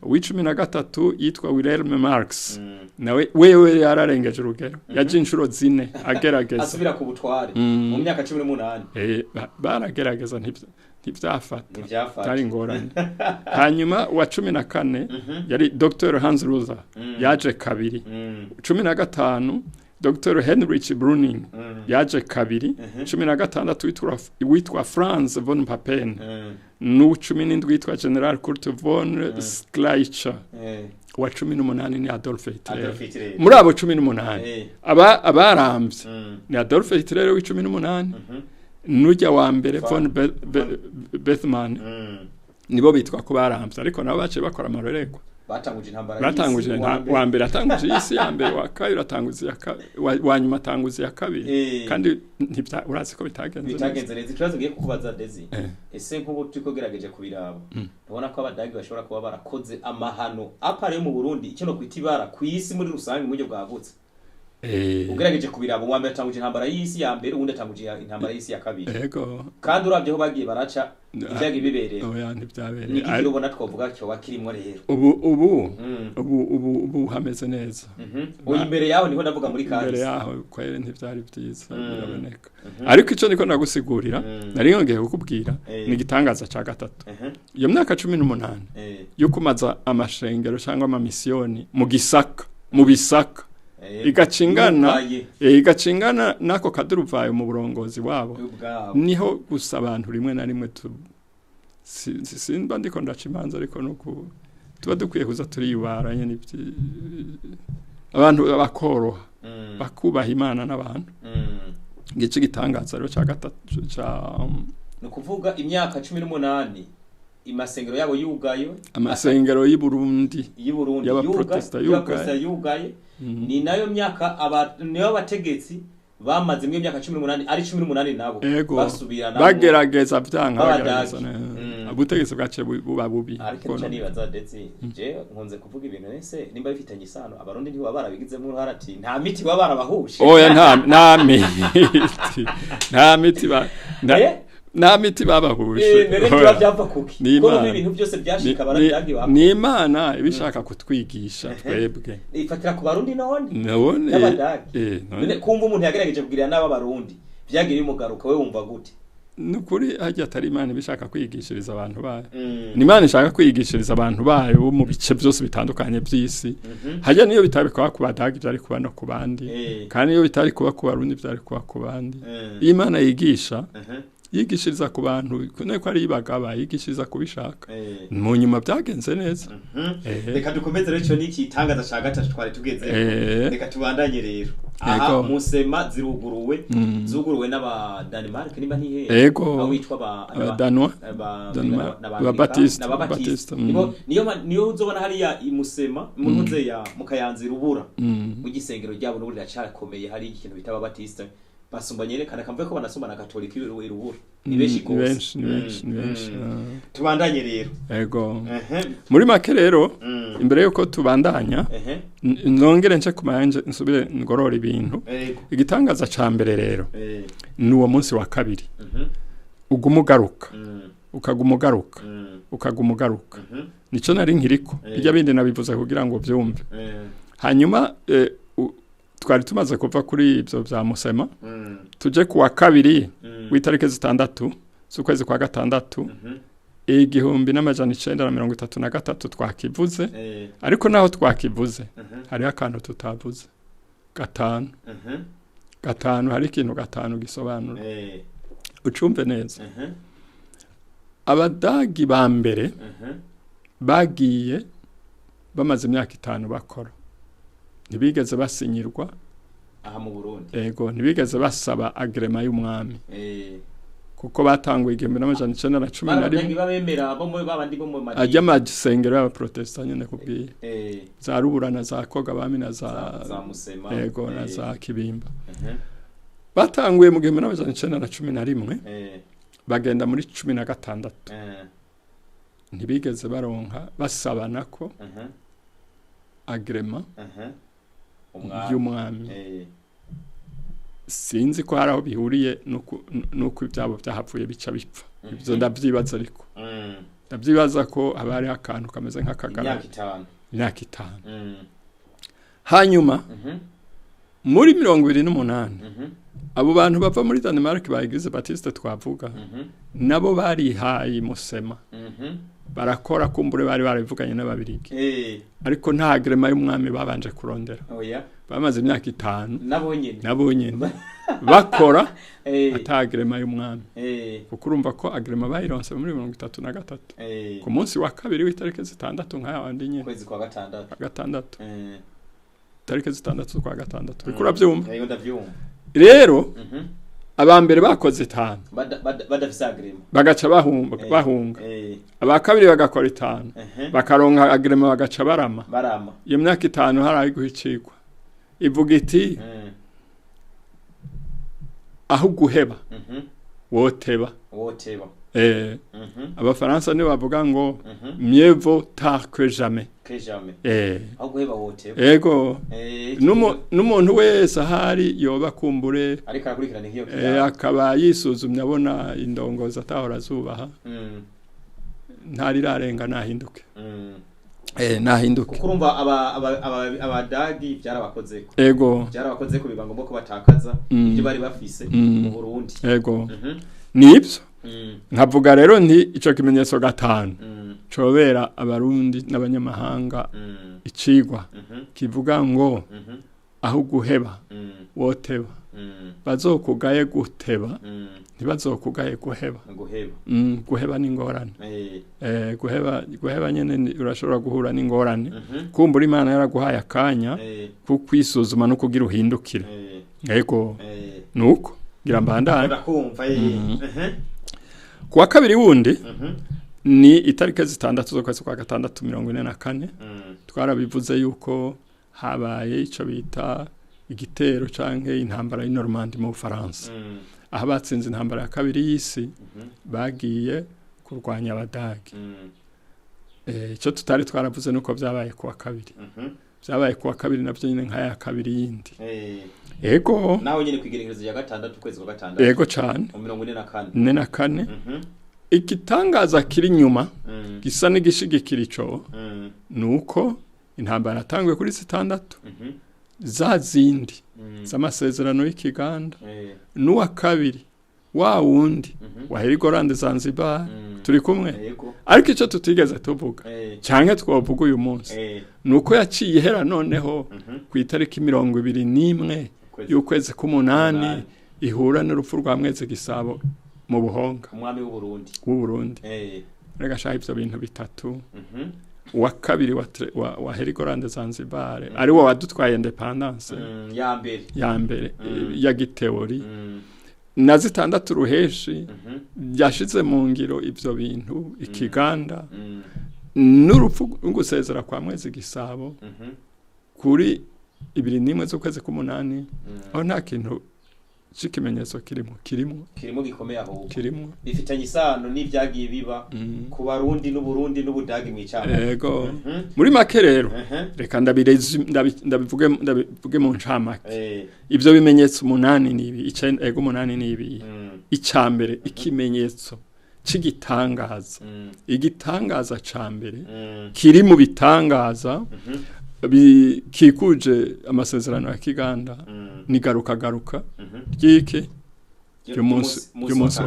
Uw'13 yitwa Wilhelm Marx nawe wewe yararengeje urugero, yaje inshuro 4 agerageza asubira ku butware mu myaka 18. Baragerageza ntivyafata, byari ingorane. Hanyuma wa 14 yari Dr. Hans Luther yaje kabiri. 15 Dr. Heinrich Brüning yaje kabiri. 16 witwa Franz von Papen. Nu 17 witwa General Kurt von Schleicher. Wa 18 ni Adolf Hitler. Muri abo 18 abarambye ni Adolf Hitler w'18 nujya wa mbere von Bethmann nibo bitwa ko barambye, ariko nabo baciye bakora amarorerwa. Batanguje intambara y'isi, wa mbere atanguje isi ya mbere, wa kabiri atanguza wa nyuma atanguza ya kabiri. Kandi urazi ko bitagenze neza. Ikibazo ngiye kukubaza Desi, ese nk'ubu turiko gerageje kubiraba, ndabona ko abadagi bashobora kuba barakoze amahano apare mu Burundi, icyo no kwita ibara ku isi muri rusange mu buryo bwagutse. Ugerageje kubiraba, uwa mbere atanguje intambara y'isi ya mbere, uwundi atanguje intambara y'isi ya kabiri. Ego. Kandi uravye ho bagiye baraca ibyagiye bibereye. Oya ntivyabereye. Ni iki ubona twovuga cyo wakirimwo rero? Ubu hameze neza. Uyu imbere yaho niho ndavuga muri kandi. Imbere yaho kwere ntivyari byiza biraboneka. Ariko ico niko nagusigurira, nari yongeye kukubwira ni igitangaza ca gatatu. Iyo myaka 18 yo kumaza amashengero cyangwa amamisiyoni mu Gisaka, mu Bisaka. Igacingana nako kaduruvayo mu burongozi wabo. Niho gusa abantu rimwe na rimwe simba ndiko ndaca imanza, ariko nuko tuba dukwiye kuza turiyubara nyene abantu bakoroha bakubaha Imana n'abantu. Ngice gitangaza rero ca gatatu ca no kuvuga imyaka 18 Amasengero yabo yugaye. Amasengero y'i Burundi. Y'i Burundi. Y'abaprotesta yugaye. Yugaye. Ni nayo myaka niyo abategetsi bamaze imwe imyaka 18, ari 18 nabo basubirana. Bagerageza vyanka, B'Abadagi. bagerageza ubutegetsi bwaciye buba bubi. Ariko nica nibaza, ndetse je nkunze kuvuga ibintu, ese nimba bifitanye isano, Abarundi ntibaba barabigizemo uruhara, ati nta miti baba barabahuje? Oya, nta miti ba Eh? nta miti babahuje. None Oya. biba byava kuki? Ni Ko Imana. ibintu byose byashika barabyagiye. Ni Imana ibishaka kutwigisha twebwe. Ifatira ku Barundi none? Nabone. N'Abadagi. None. None kumva umuntu yagerageje kugirira nabi Abarundi vyagiye bimugaruka, we wumva gute? Nukuri hajya atari Imana ibishaka kwigishiriza abantu bayo. Ni Imana ishaka kwigishiriza abantu bayo bo mu bice byose bitandukanye by'isi. Hajya niyo bitari kuba ku Badagi, byari kuba no ku bandi. Kandi iyo bitari kuba ku Barundi, byari kuba ku bandi. Iyo Imana yigisha, yigishiriza ku bantu ko ari ibagaba, yigishiriza kubishaka. Mu nyuma byagenze neza. Reka dukomeze rero, ico ni igitangaza ca gatatu twari tugeze. Reka tubandanye rero aha. Musema ziruguruwe, zuguruwe n'aba Denmark niba ntihe, aho witwa ba Abadanwa. N'aba Ababatiste, n'Ababatiste. Ababatiste. Niyo uzobona hariya i Musema mu ntuze ya mu Kayanza irubura, mu gisengero ryabo n'ubu riracakomeye. Hari ikintu bita Ababatiste basumba, nyerekana kamvuye ko banasumba na Katolika irubura, ni benshi Ni gose. benshi, ni benshi, ni benshi. Tubandanye rero. Ego. Muri make rero, imbere yuko tubandanya, nongere nce ku mayanje, nsubire ngorora ibintu. Igitangaza ca mbere rero ni uwo munsi wa kabiri uguma ugaruka, ukaguma ugaruka, ukaguma ugaruka. Nico nari nkiriko. Bijya bindi nabivuze kugira ngo byumve. Hanyuma twari tumaze kuva kuri ibyo bya Musema, tuje ku wa kabiri w'itariki 6 z'ukwezi kwa gatandatu 1933. Twakivuze, ariko naho twakivuze hariho akantu tutavuze, gatanu. Gatanu, hari ikintu gatanu gisobanura. Ucumve neza. Abadagi ba mbere bagiye bamaze imyaka 5 bakora, ntibigeze basinyirwa. Aha mu Burundi? Ego, ntibigeze basaba agrément y'umwami, kuko batanguye 1911. Barabadagi babemera bo mu babandi bo mu madini? Ajya amasengero y'abaprotestant nyene kubwiye, za Rubura na za Koga bami na za za Musema. Ego, na za Kibimba. Batanguye mu 1911, bagenda muri 16. Ntibigeze baronka, basabana ko agrément Umwami. y'umwami. Sinzi ko hari aho bihuriye nuko ibyabo byahapfuye bica bipfa. Ibyo ndabyibaza, ariko ndabyibaza ko haba hariho akantu kameze nk'akagara. Imyaka 5. Imyaka 5. Hanyuma muri 28, abo bantu bava muri Denmark ba Église Baptiste twavuga, nabo barihaye Musema, barakora. Kumbure bari barabivuganye n'Ababirigi, ariko nta agrément y'umwami babanje kurondera. Oya. Bamaze imyaka 5. Nabo nyene? Nabo nyene bakora ata agrément y'umwami, kuko urumva ko agrément bayironse muri 33, ku munsi wa kabiri w'itariki 6 nk'ayandi nyene. Kwezi kwa gatandatu. Gatandatu. Tariki 6 z'ukwa gatandatu. Uriko uravyumva? Yego, ndavyumva. Rero aba mbere bakoze 5, Badafise agrément. bagaca bahunga, bahunga. Aba kabiri bagakora 5, bakaronka agrément, bagaca barama. Barama. Iyo myaka 5 hari aho guhicikwa ivuga iti aho guheba woteba. Woteba. Abafaransa nibo bavuga ngo mieux vaut tard que jamais. Que jamais. Aho guheba woteba. Ego. N'umuntu wese ahari yoba kumbure ariko arakurikirana nk'iyo kiyago. Akaba yisuzumye abona indongozi atahora azubaha, ntarirarenga, nahinduke. Nahinduke. Kuko urumva Abadagi byarabakozeko. Byarabakozeko, biba ngombwa ko batakaza ibyo bari bafise mu Burundi. Ego. Nibyo. Nkavuga rero nti ico kimenyetso gatanu cobera Abarundi n'abanyamahanga icigwa kivuga ngo aho guheba woteba. Bazokugaye guteba, ntibazokugaye guheba. Guheba. Guheba n'ingorane. Guheba nyene urashobora guhura n'ingorane. Kumbura Imana yaraguhaye akanya ko kwisuzuma no kugira uhindukire. Ego. Nuko ngira mbandanye. Urakumva. Kuwa kabiri wundi, Ni itariki 6 z'ukwezi kwa gatandatu 44. Twarabivuze yuko habaye ico bita igitero canke intambara y'i Normandie mu Bufaransa. Aho batsinze intambara ya kabiri y'isi bagiye kurwanya Abadagi. Ico tutari twaravuze nuko vyabaye kuwa kabiri. Vyabaye kuwa kabiri navyo nyine nka ya kabiri yindi. Ego. Naho nyine kwigerekerezo ya gatandatu kwezi kwa gatandatu. Ego cane. Mu 44. 44. Igitangaza kiri nyuma gisa n'igishigikira ico nuko intambara yatanguye kuri 6 za zindi z'amasezerano y'Ikiganda n'uwa kabiri wa wundi wa Heligoland Zanzibar turi kumwe. Ariko ico tutigeze tuvuga canke twovuga uyu munsi nuko yaciye ihera noneho ku itariki 21 y'ukwezi k'umunani ihura n'urupfu rwa Mwezi Gisabo mu Buhonga, umwami w'u Burundi. Rega shaha ivyo bintu bitatu. Uwa kabiri wa Heligoland Zanzibar ari wo wadutwaye independence ya mbere ya giteori na 6 ruheshi yashize mu ngiro ivyo bintu Ikiganda n'urupfu ngusezera kwa Mwezi Gisabo kuri 21 z'ukwezi k'umunani. Aho nta kintu c'ikimenyetso kirimo gikomeye aho kirimo bifitanye isano n'ivyagiye biba ku Barundi n'Uburundi n'Ubudagi mw'icama. Yego. Muri make rero reka ndabivuge mu ncamake. Ivyo bimenyetso 8 nibi, ego 8 nibi. Icambere ikimenyetso c'igitangaza. Igitangaza cambere kiri mu bitangaza bikikuje amasezerano ya Kiganda ni garuka ryiki y'umunsi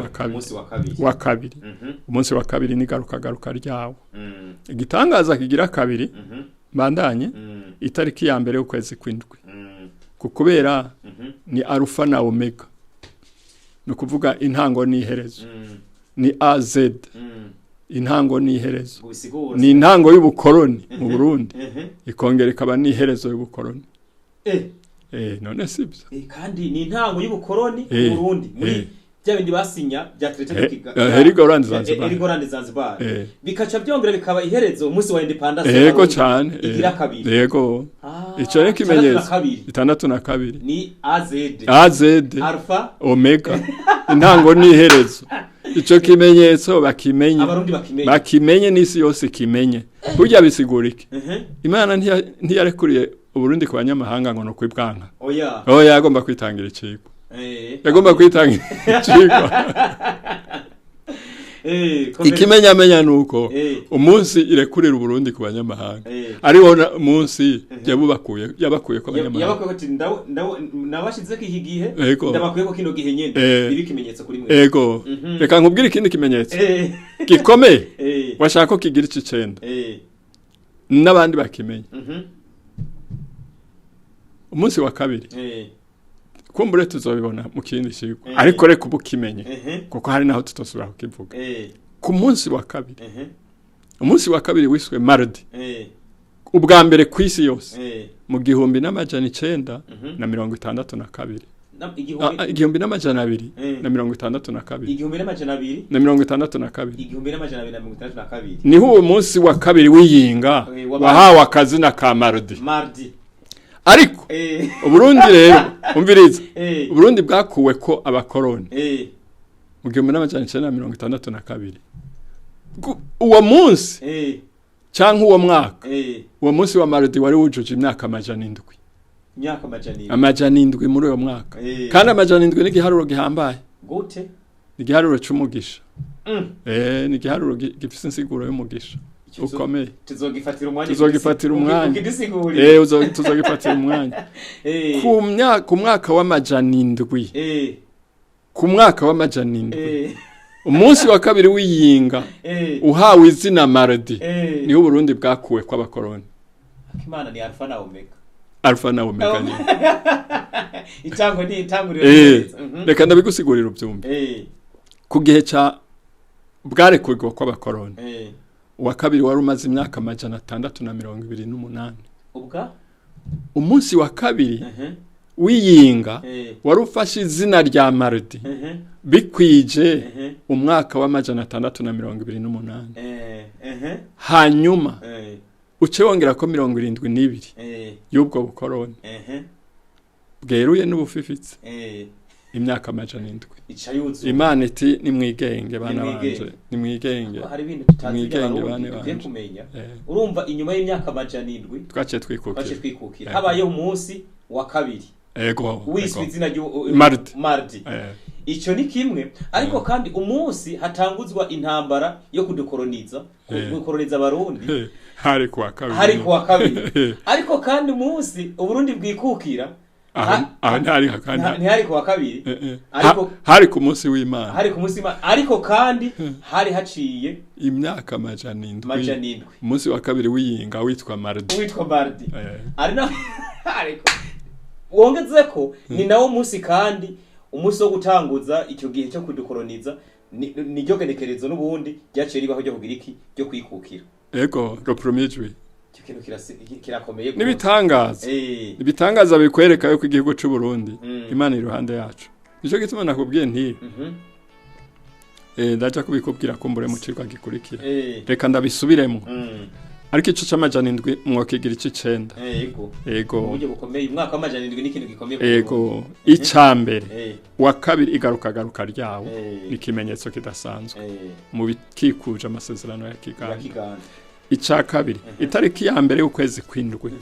wa kabiri. Umunsi wa kabiri ni garuka ryawo. Igitangaza kigira kabiri bandanye itariki ya mbere y'ukwezi kw'indwi. Kukubera ni alfa na omega. No kuvuga intango n'iherezo. Ni AZ. Intango n'iherezo. Ni intango y'ubukoroni mu Burundi. Ikongera ikaba n'iherezo y'ubukoroni. None sibyo. Kandi ni intango y'ubukoroni mu Burundi muri bya bindi basinya bya traité de Kigali. Heligoland Zanzibar. Heligoland Zanzibar. Bikaca byongera bikaba iherezo umunsi wa independence. Yego cyane. Igira kabiri. Yego. Ico ni kimenyetso. 62. Ni AZ. AZ. Alpha Omega. Intango n'iherezo. Ico kimenyetso bakimenye. Abarundi bakimenye. Bakimenye n'isi yose kimenye. Burya bisigura iki? Imana ntiyarekuriye Uburundi ku banyamahanga ngo no kwibwanka. Oya. Oya agomba kwitangira icigwa. Yagomba kwitangira icigwa. Ikimenyamenya nuko umunsi irekurira Uburundi ku banyamahanga. Ariwo munsi yabubakuye yabakuye ko abanyamahanga. Yabakuye ati nabashizeko iki gihe ndabakuye ko kino gihe nyene biri kimenyetso kuri mwe. Ego. Reka nkubwire ikindi kimenyetso. Gikomeye. Washaka ko kigira 9. N'abandi bakimenye. Umunsi wa kabiri. Kumbure tuzobibona mu kindi cigwa. Ariko reka ubukimenye kuko hari naho tutosubira kukivuga. Ku munsi wa kabiri. Umunsi wa kabiri wiswe mardi. Ubwa mbere kwisi yose. Mu 1962. 1262. 1262. 1262. Niho uwo munsi wa kabiri wiyinga wahawe akazina ka mardi. Mardi. Ariko Uburundi rero umviriza Uburundi bwakuwe ko abakoroni mu 1962. Uwo munsi canke uwo mwaka uwo munsi wa mardi wari wujuje imyaka 700. Imyaka 700. 700 muri uwo mwaka. Kandi 700 ni igiharuro gihambaye. Gute? Ni igiharuro c'umugisha. Ni igiharuro gifise insiguro y'umugisha. Ukomeye. Tuzogifatira umwanya. Tuzogifatira umwanya. Tuzogifatira umwanya. Ku mwaka wa 700. Ku mwaka wa 700. Umunsi wa kabiri wiyinga uhawe izina mardi. Niho Uburundi bwakuwe kw'abakoroni. Akimana ni alfa na omega. Alfa na omega. Itango ni itanguriro. Reka ndabigusigurira ubyumve. Ku gihe ca bwarekurwa kw'abakoroni. Uwa kabiri wari umaze imyaka 628. Ubwa umunsi wa kabiri Wiyinga wari ufashe izina rya mardi bikwije umwaka wa 628. Hanyuma uce wongera ko 72 y'ubwo bukoroni bweruye n'ubufifitse imyaka 700. Imana iti nimwigenge bana banje, nimwigenge. Hari ibintu tutazi abarundi dukwiye kumenya. Urumva inyuma y'imyaka 700 twaciye twikukira. Habayeho umunsi wa kabiri. Ego. Wiswe izina ryo Mardi. Ico ni kimwe, ariko kandi umunsi hatanguzwa intambara yo kudukoroniza, gukoroniza abarundi. Hari kuwa kabiri. Hari kuwa kabiri. Ariko kandi umunsi Uburundi bwikukira ntihari kuwa kabiri. Ariko hari ku munsi w'Imana. Hari ku munsi w'Imana. Ariko kandi hari haciye imyaka 700. Umunsi wa kabiri w'iyinga witwa Mardi. Witwa Mardi. Ari na ariko wongeze ko ni nawo munsi kandi umunsi wo gutanguza icyo gihe cyo kudukoroniza ni ryo genekerezo n'ubundi ryaciye ribaho ryo kugira iki ryo kwikukira. Ego, le premier juillet. Icyo kintu kirakomeye. Nibitangaza. Ibitangaza bikwereka yuko igihugu cy'u Burundi Imana iri iruhande yacu. Nico gituma nakubwiye nti ndaja kubikubwira kumbure mu cirwa gikurikira. Reka ndabisubiremo. Ariko ico c'700 mwokigira ic'9. Yego. Yego. Uburyo bukomeye umwaka wa 700 ni ikintu gikomeye. Yego. Icambere. Wa kabiri igaruka garuka ryawo ni ikimenyetso kidasanzwe mu bikikuje amasezerano ya Kiganda. Ica kabiri itariki ya mbere y'ukwezi kw'indwi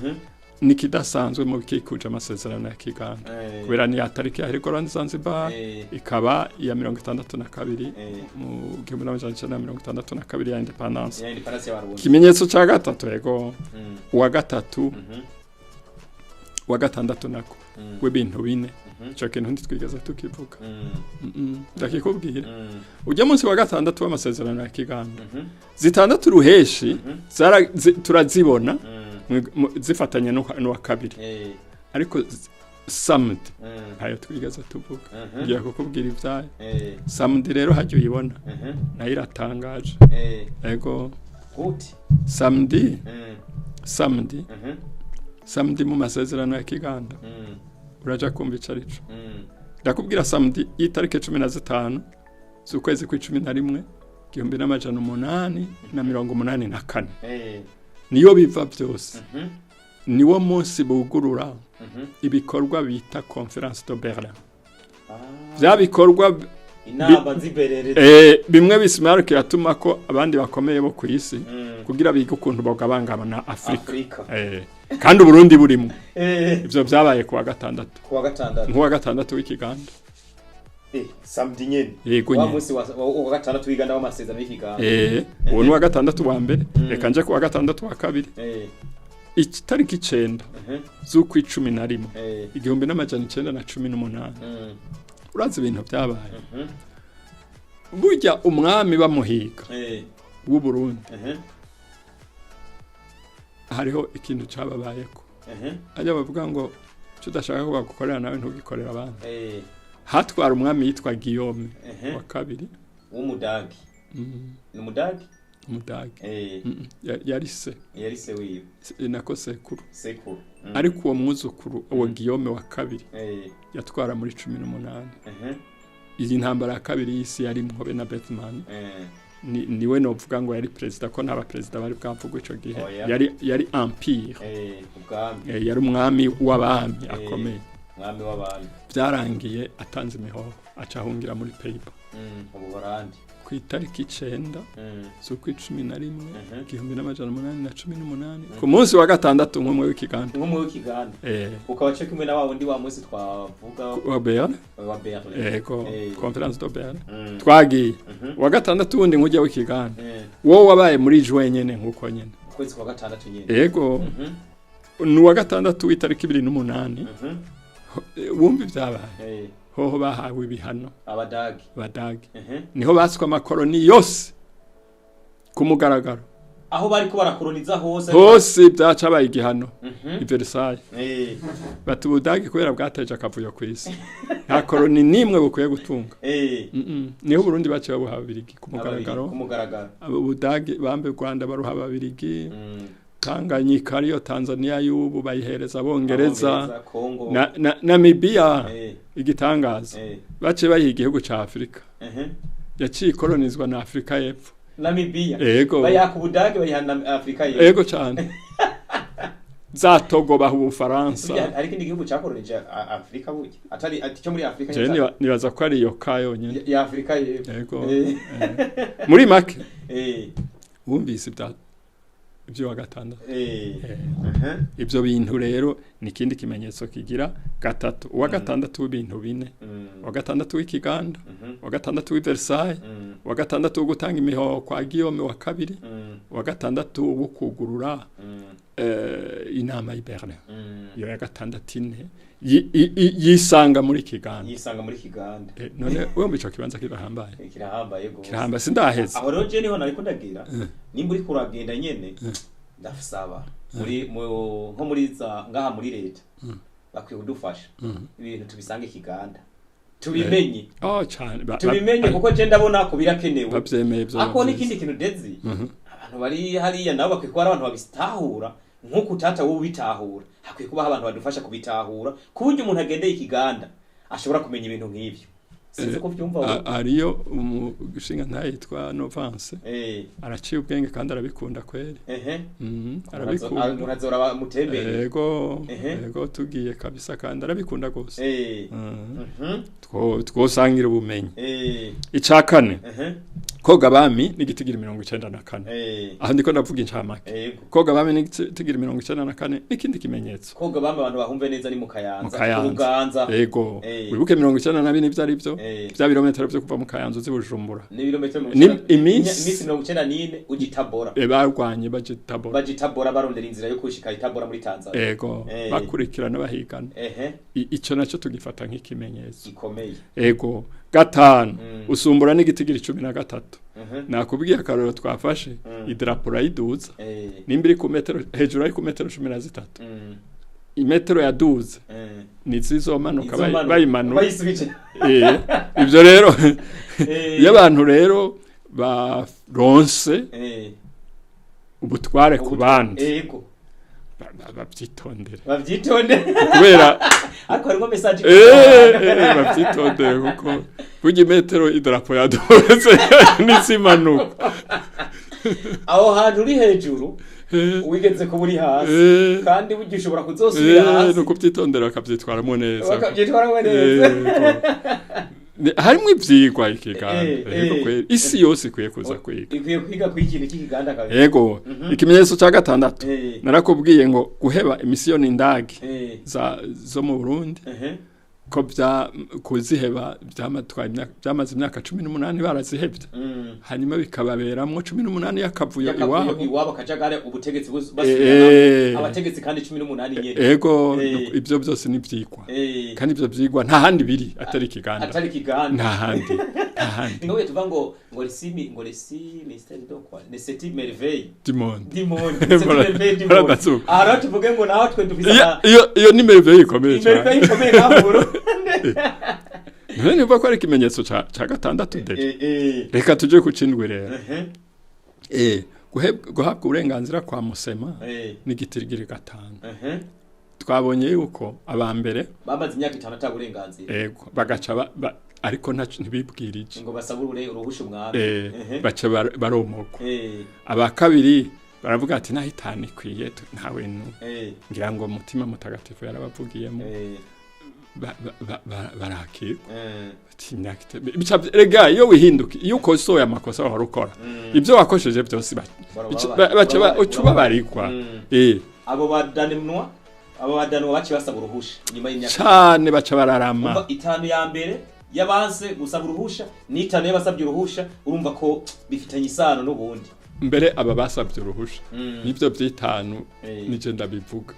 ni kidasanzwe mu bikikuje amasezerano ya Kiganda. Kubera ni atariki ya Herigoland Zanzibar ikaba iya 62 mu 1962 ya independence. Ya independence y'Abarundi. Kimenyetso ca gatatu yego uwa gatatu wa gatandatu nako w'ibintu bine. Ico kintu ntitwigeze tukivuga. Ndakikubwira. Ujya munsi wa gatandatu w'amasezerano ya Kiganda. Zitandatu ruheshi turazibona zifatanye n'uwa kabiri. Ariko samedi ntayo twigeze tuvuga. Ngiye kukubwira ibyayo. Samedi rero hajya uyibona. Nayo iratangaje. Ego. Samedi. Samedi. Samedi mu masezerano ya Kiganda. Uraja kumva ico arico. Ndakubwira samedi y'itariki 15 z'ukwezi kwa 11 1884. Niyo biva byose. Niwo munsi bugurura ibikorwa bita Conference de Berlin. Vya bikorwa inama ziberere bimwe Bismarck yatuma ko abandi bakomeye bo kwisi kugira bige ukuntu bagabangana Afrika. Kandi Burundi burimo. Ivyo byabaye kuwa gatandatu. Kuwa gatandatu. Nkuwa gatandatu w'ikiganda. Samedi nyene. Yego nyene. Wa munsi wa gatandatu w'iganda w'amasezerano y'ikiganda. Uwo ni wa gatandatu wa mbere. Reka nje kuwa gatandatu wa kabiri. Itariki 9 z'ukwa 11 1918. Urazi ibintu byabaye. Burya umwami bamuhiga w'u Burundi. Hariho ikintu cababayeko. Ajya bavuga ngo cyo udashaka ko bagukorera nawe ntugikorera abandi. Hatwara umwami yitwa Guillaume wa kabiri w'umudagi. Ni umudagi? Umudagi. Yari se. Yari se wiwe. Nako sekuru. Sekuru. Ariko uwo mwuzukuru uwo Guillaume wa kabiri yatwara muri 18. Iyi ntambara ya kabiri y'isi yari Muhobe na Bethman. Niwe novuga ngo yari president ko ntaba president bari bwavugwe ico gihe. Yari empire. Ubwami. Yari umwami w'abami akomeye. Umwami w'abami. Byarangiye atanze imihoho aca ahungira muri Pays-Bas. Ubuholandi. Ku itariki 9 z'ukwa 11 1818 ku munsi wa gatandatu nk'umwe w'ikiganda. Nk'umwe w'ikiganda. Ukaba cyo kimwe na wa wundi wa munsi twavuga wa Bern. Wa Bern. Ego, Conference de Bern. Twagiye. Wa gatandatu wundi nk'ujya w'ikiganda. Wowe wabaye muri juin nyene nkuko nyene. Ukwezi kwa gatandatu nyene. Ego. Ni wa gatandatu w'itariki 28. Wumva ibyabaye. Hoho bahawe ibihano abadagi. Abadagi. Niho baswa amakoroni yose ku mugaragaro. Aho bari ko barakoroniza hose. Hose byacabaye igihano. I Versailles. Bati ubudagi kubera bwateje akavuyo ku isi. Nta koroni nimwe bukwiye gutunga. Niho Burundi baciye babuha Ababirigi ku mugaragaro. Ku mugaragaro. Ubudagi bambe Rwanda baruha Ababirigi. Tanganyika ariyo Tanzania y'ubu bayihereza Abongereza. Abongereza, Congo. Na Namibia, igitangaza, bace bayiha igihugu ca Afurika. Yaciye ikolonizwa na Afurika y'Epfo. Namibia. Ego. Bayiha ku Budage, bayiha na Afrika y'Epfo. Ego cyane, za Togo baha Ubufaransa. Burya hari ikindi gihugu cakolonije Afrika burya atari ati cyo muri Afrika? Je nibaza ko ari iyo ka yonyene. Ya Afrika y'Epfo. Ego. Muri make, wumvise ibya ibyo wa gatandatu. Ibyo bintu rero ni ikindi kimenyetso kigira gatatu, uwa gatandatu w'ibintu bine: uwa gatandatu w'ikiganda, uwa gatandatu w'i Versailles, uwa gatandatu wo gutanga imihoho kwa Guillaume wa kabiri, uwa gatandatu wo kugurura inama y'i Berlin. Iyo ya gatandatu ine yisanga muri kiganda. Yisanga muri Kiganda. None wumva ico kibanza kirahambaye? Kirahambaye gose. Kirahambaye, sindaheze. Aho rero je niho nariko ndagira, nimba uriko uragenda nyene, ndasaba muri nko muri za ngaha muri leta bakwiye kudufasha ibintu tubisange Kiganda, tubimenye. Oh, cyane. Tubimenye, kuko je ndabona ko birakenewe. Bavyemeye byo. Ako n'ikindi kintu dezi, abantu bari hariya nabo bakwiye kuba ari abantu babitahura nk'uko utata wowe ubitahura. Hakwiye kubaho abantu badufasha kubitahura, ku buryo umuntu agendeye Ikiganda ashobora kumenya ibintu nk'ivyo. Sinzi ko vyumva wowe. Hariyo umushinga ntaye yitwa Novance, araciye ubwenge kandi arabikunda kweri. Arabikunda. Umuntu azora mutembere. Ego. Ego, tugiye kabisa, kandi arabikunda gose. Twosangira ubumenyi. Ica kane, koga abami n'igitigiri 94. Aho ndiko ndavuga incamake. Koga abami n'igitigiri 94 n'ikindi kimenyetso. Koga bamwe abantu bahumve neza ni mu Mu Kayanza. Kayanza. Uruganza. Ego. Wibuke 94 n'ivyo ari byo, bya birometero byo kuva mu Kayanza uzi Bujumbura. N'ibirometero iminsi- iminsi 94 uja Itabora. Barwanye baje Tabora. Baja Itabora barondera inzira yo kushika Itabora muri Tanzania. Ego. Bakurikirana bahigana. Ico naco tugifata nk'ikimenyetso Gikomeye. Ego. Gatanu, usumbura n'igitigiri 13. Nakubwiye akarorero twafashe, idarapo urayiduza, nimba iri ku metero hejuru, ari ku metero 13, imetero yaduze nizizomanuka Izomanuka. bayimanura. Bayisubije. Ibyo rero, iyo abantu rero baronse ubutware ku bandi, babyitondere. Babyitonde. Kubera Ariko harimo message. Babyitondere, kuko burya imetero idarapo yaduze n'izimanuka. Aho hantu uri hejuru, wigeze kuba uri hasi, kandi burya ushobora kuzosubira hasi. Ni ukubyitondera bakabyitwaramo neza. Bakabyitwaramo neza. Harimo ivyigwa ikiganda. Yego kweri, isi yose ikwiye kuza kwiga. Ikwiye kwiga ku ikintu cy'ikiganda kabiri. Yego. Ikimenyetso cya gatandatu, narakubwiye ngo guheba imisiyoni indagi za zo mu Burundi, ko bya kuziheba byamatwaye byamaze imyaka 18 barazihebye, hanyuma bikababeramwo 18 y'akavuyo Yakavuyo iwabo. Iwabo akajagari, ubutegetsi basubirana abategetsi kandi 18 nyene. Ego. Ibyo byose ni ivyigwa, kandi ibyo vyigwa nta handi biri atari ikiganda. Atari kiganda. Nta handi, nta handi. Ni ngombwa tuvuga ngo les six ngo les six mystères de quoi, les sept merveilles du monde. Du monde, les sept merveilles du monde. Baradazuka. Aha rero tuvuge ngo naho twe dufise Iyo ni merveille ikomeye cyane. Merveille ikomeye ngaho mu Burundi. None niba ko ari ikimenyetso ca gatandatu déjà, reka tuje ku cindwi rero. Guhabwa uburenganzira kwa Musema n'igitigiri 5. Twabonye yuko aba mbere bamaze imyaka 5 ata burenganzira. Ego, bagaca ariko ntaco ntibibwirije ngo basabe uruhusha umwami. Baca baromogwa. Aba kabiri baravuga ati naho 5 ikwiye, ntawe nu ngira ngo Mutima Mutagatifu yarabavugiyemo, barakirwa. Ati imyaka rega iyo wihinduka, iyo ukosoye amakosa wahora ukora, ibyo wakosheje byose baca uca ubabarigwa. Abo badanwa baciye basaba uruhusha nyuma y'imyaka Cane, baca bararama. Umva, 5 ya mbere yabanse gusaba uruhusha n'5 y'abasabye uruhusha, urumva ko bifitanye isano n'ubundi. Mbere aba basabye uruhusha nibyo by'itanu, nije ndabivuga.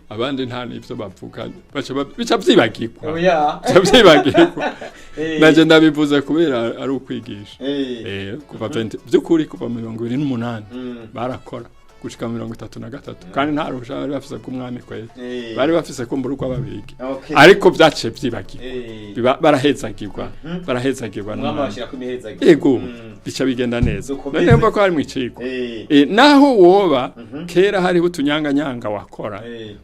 Abandi nta n'ivyo bavuga, baca bica vyibagirwa. Oya. Bica vyibagirwa. Naje ndabivuze kubera ari ukwigisha. Kuva 20 by'ukuri, kuva 28 barakora. Gushika mu 33, kandi nta ruhusha bari bafise k'umwami kweli. Eh. Bari bafise kumbura urw'ababirigi. Okay. Ariko vyaciye vyibagirwa. Eh. Barahezagirwa, barahezagirwa Umwami n'umwami. abashirako imihezagiro. Ego. Bica bigenda neza. Dukomeze. None yumva ko hari mu icigwa. Eh. Naho woba kera hariho utunyanganyanga wakora, Eh.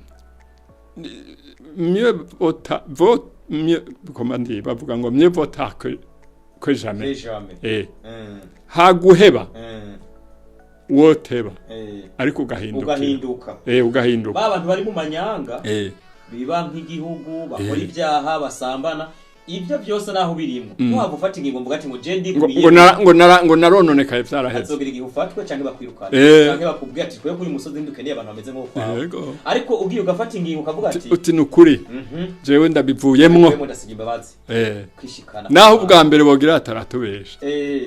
mieux vaut ta- vaut mieux, comment dire, bavuga ngo mieux vaut tard que jamais. Que jamais. Haguheba woteba, Eh. ariko ugahinduka. Ugahinduka. Ugahinduka. Ba bantu bari mu manyanga, biba nk'igihugu, bakora ibyaha, basambana, ibyo byose naho birimo, waba ufata ingingo mvuga ati ngo je Ngo ndikubiye, ngo narononekaye, vyaraheze. Hazogira igihe ufatwe canke bakwirukana, canke bakubwira ati twe kuri musozi ntidukeneye abantu bameze nk'uko kwawe. Ariko ugiye ugafata ingingo ukavuga ati Uti nukuri, jewe ndabivuyemwo. Wewe ndasiga imbabazi, kwishikana. Naho ubwa mbere bogira ataratubesha,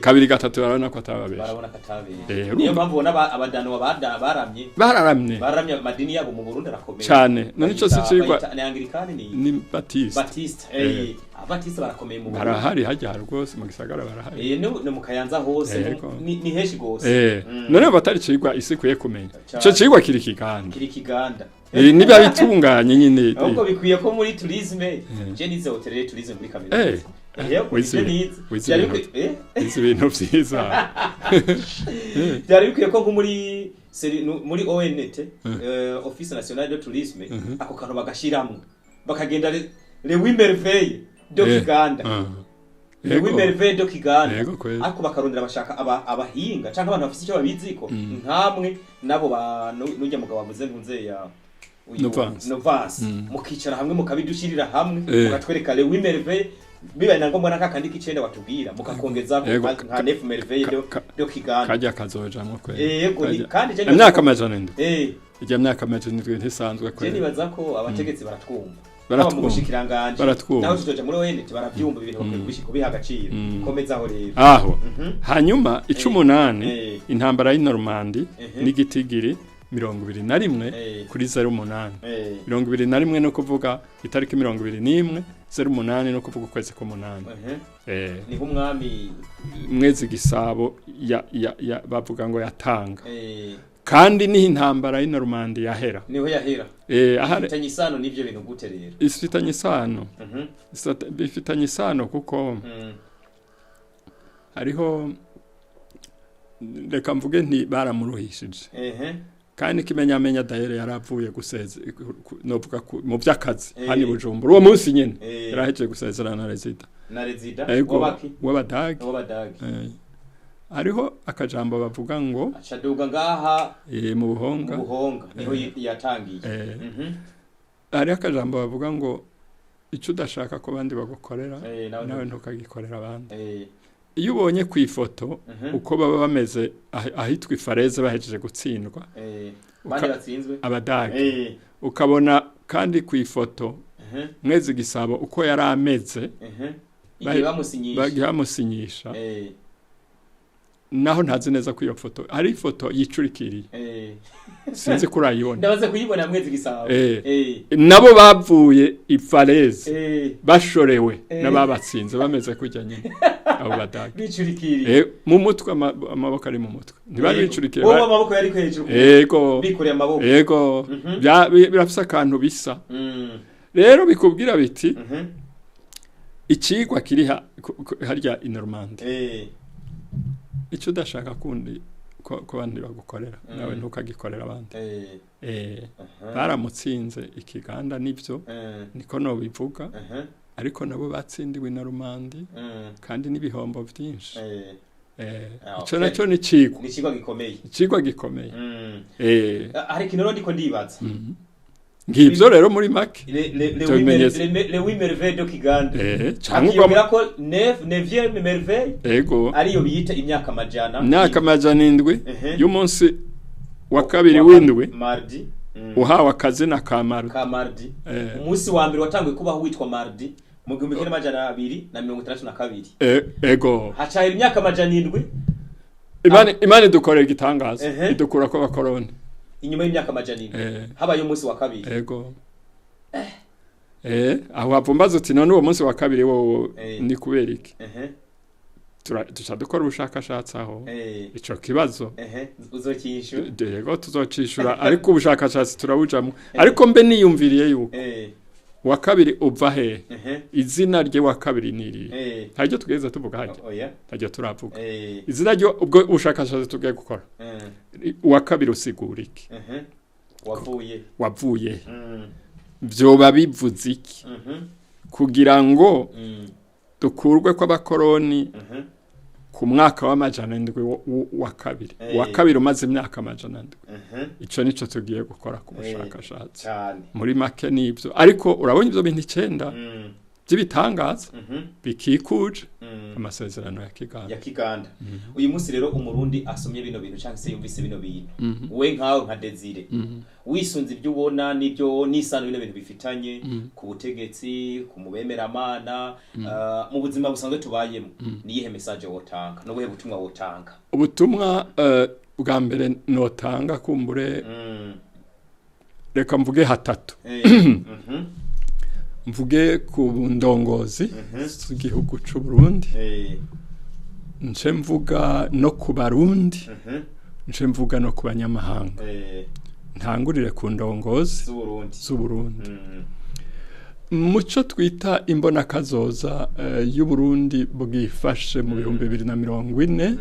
kabiri gatatu barabona ko atababesha. Barabona ko atabesha. Urumva. Niyo mpamvu ubona abadano baramye. Bararamye. Baramye, amadini yabo mu Burundi arakomeye. Cane. None ico si icigwa? Bayita- ni Anglikani, ni Ni Batiste. Batiste. Abatiste barakomeye mu Burundi. Barahari hajya rwose mu gisagara, barahari. No mu Kayanza hose, ni henshi gose. None batari icigwa isi ikwiye kumenya? Cane. Ico cigwa kiri kiganda. Kiri kiganda. Niba bitunganye nyine. Ahubwo bikwiye ko muri tourisme, je nize hôtellerie tourisme muri kaminuza. Yego, Wize je nize. Wize Byari ibintu. Izi bintu vyiza. Byari bikwiye ko nko muri muri ONT, Office National de Tourisme, ako kantu bagashiramwo, bakagenda le huit merveilles de Kiganda, le huit merveilles de Kiganda. Yego kweli. Ariko bakarondera, bashaka abahinga canke abantu bafise icyo babiziko nkamwe nabo ba nujya mugabo wavuze ntunze ya uyu- Novance. Novance, mukicara hamwe mukabidushirira hamwe, mukatwereka le huit merveilles, bibaye na ngombwa n'akakandi k'icenda watubwira mukakongeza nka neuf merveilles de Kiganda. Kajya kazojamwo kweli. Yego, kandi je Imyaka 700. Ijya myaka 700 ntisanzwe Je kweli. nibaza ko abategetsi baratwumva. Baratwumva. Haba mu bushikiranganje, Baratwumva. naho tuzoja muri ONT, baravyumva ibintu bakwiye kubiha agaciro. Komezaho rero. Aho hanyuma 18, intambara y'i Normandi n'igitigiri 21 kuri 08. 21 no kuvuga itariki 21 08, no kuvuga ukwezi k'umunani. Niho umwami Mwezi Gisabo ya bavuga ngo yatanga, kandi niho intambara y'i Normandi yahera. Niho yahera. Ahari. Ifitanye isano n'ivyo bintu gute rero? Ifitanye isano. Bifitanye isano kuko hariho, reka mvuge nti baramuruhishije. Kandi ikimenyamenya dayere yaravuye guseze, novuga mu by'akazi hano i Bujumbura uwo munsi nyene, yarahejeje gusezerana na rezida. Na rezida? Ego. Wabaki? W'abadagi. W'abadagi. Hariho akajambo bavuga ngo acaduga ngaha mu mu Buhonga. Buhonga niho yatangiye. Hariho akajambo bavuga ngo icyo udashaka ko abandi bagukorera, nawe nawe ntukagikorera abandi. Iyo ubonye ku ifoto uko baba bameze ahitwa i Falaise bahejeje gutsindwa, bandi batsinzwe. Abadagi. Eh. Ukabona kandi ku ifoto Mwezi Gisabo uko yari ameze Igihe bamusinyisha. Bagiye bamusinyisha. Naho ntazi neza ko iyo foto hari ifoto yicurikiriye. Sinzi ko urayibona. Ndabaze kuyibona Mwezi Gisabo. Nabo bavuye i Falaise bashorewe n'ababatsinze, bameze kujya nyine abo badage. Bicurikiriye. Mu mutwe, amaboko ari mu mutwe, ntibari bicurikiye. Wowe amaboko yari hejuru. Ego. Bikoreye amaboko. Ego. Birafise akantu bisa. Rero bikubwira biti icigwa kiri harya i Normandie, icyo udashaka kundi ko abandi bagukorera, nawe ntukagikorera abandi. Baramutsinze ikiganda nibyo, niko nobivuga, ariko nabo batsindiwe na Normandie, kandi n'ibihombo byinshi. Ico nacyo ni icigwa. Ni icigwa gikomeye. Icigwa gikomeye. Hari ikintu rero ndiko ndibaza. Ngibyo rero muri make. Le Ivyo huit bimenyetso. le huit merveilles de Kiganda. Cyangwa Akiyongera ko neuf, neuvième merveille Ego. ariyo biyita imyaka amajana. Imyaka 700 y'umunsi wa kabiri w'indwi, Mardi. Uhawe akazina ka mardi. Ka mardi. Umunsi wa mbere watanguye kubaho witwa mardi mu 1262. Ego. Hacahera imyaka 700. Imana idukorera igitangaza, idukura ko abakoroni. Inyuma y'imyaka 700 habaye umunsi wa kabiri. Ego. Aho wavumbaza uti none uwo munsi wa kabiri wowo ni kubera iki? Duca dukora ubushakashatsi aho ico kibazo uzokishura. Yego, tuzocishura, ariko ubushakashatsi turabujamo. Ariko mbe niyumviriye yuko wa kabiri uva he, izina rye wa kabiri ni irihe? Ntaryo tugeze tuvuga harya? Oya. Ntaryo turavuga izina ryo. Ubwo ubushakashatsi tugiye gukora, uwa kabiri usigura iki? Wavuye. Wavuye he? Vyoba bivuze iki kugira ngo dukurwe kw'abakoroni ku mwaka w'700 wa kabiri, wa kabiri umaze imyaka 700? Ico nico tugiye gukora ku bushakashatsi. Cyane. Muri make nibyo. Ariko urabona ivyo bintu 9 by'ibitangaza bikikuje amasezerano ya Kiganda. Ya Kiganda. Uyu munsi rero umurundi asomye bino bintu cyangwa se yumvise bino bintu, we nkawe nka Desire, wisunze ibyo ubona n'ibyo n'isano bino bintu bifitanye ku butegetsi, ku mubemeramana, mu buzima busanzwe tubayemo, niyihe message wotanga, n'ubuhe butumwa wotanga? Ubutumwa bwa mbere notanga, kumbure reka mvuge hatatu. Mvuge ku ndongozi z'igihugu c'u Burundi, nce mvuga no ku Barundi, nce mvuga no ku banyamahanga. Ntangurire ku ndongozi z'Uburundi. z'Uburundi. Muco twita imbonakazoza y'Uburundi bwifashe mu 2040,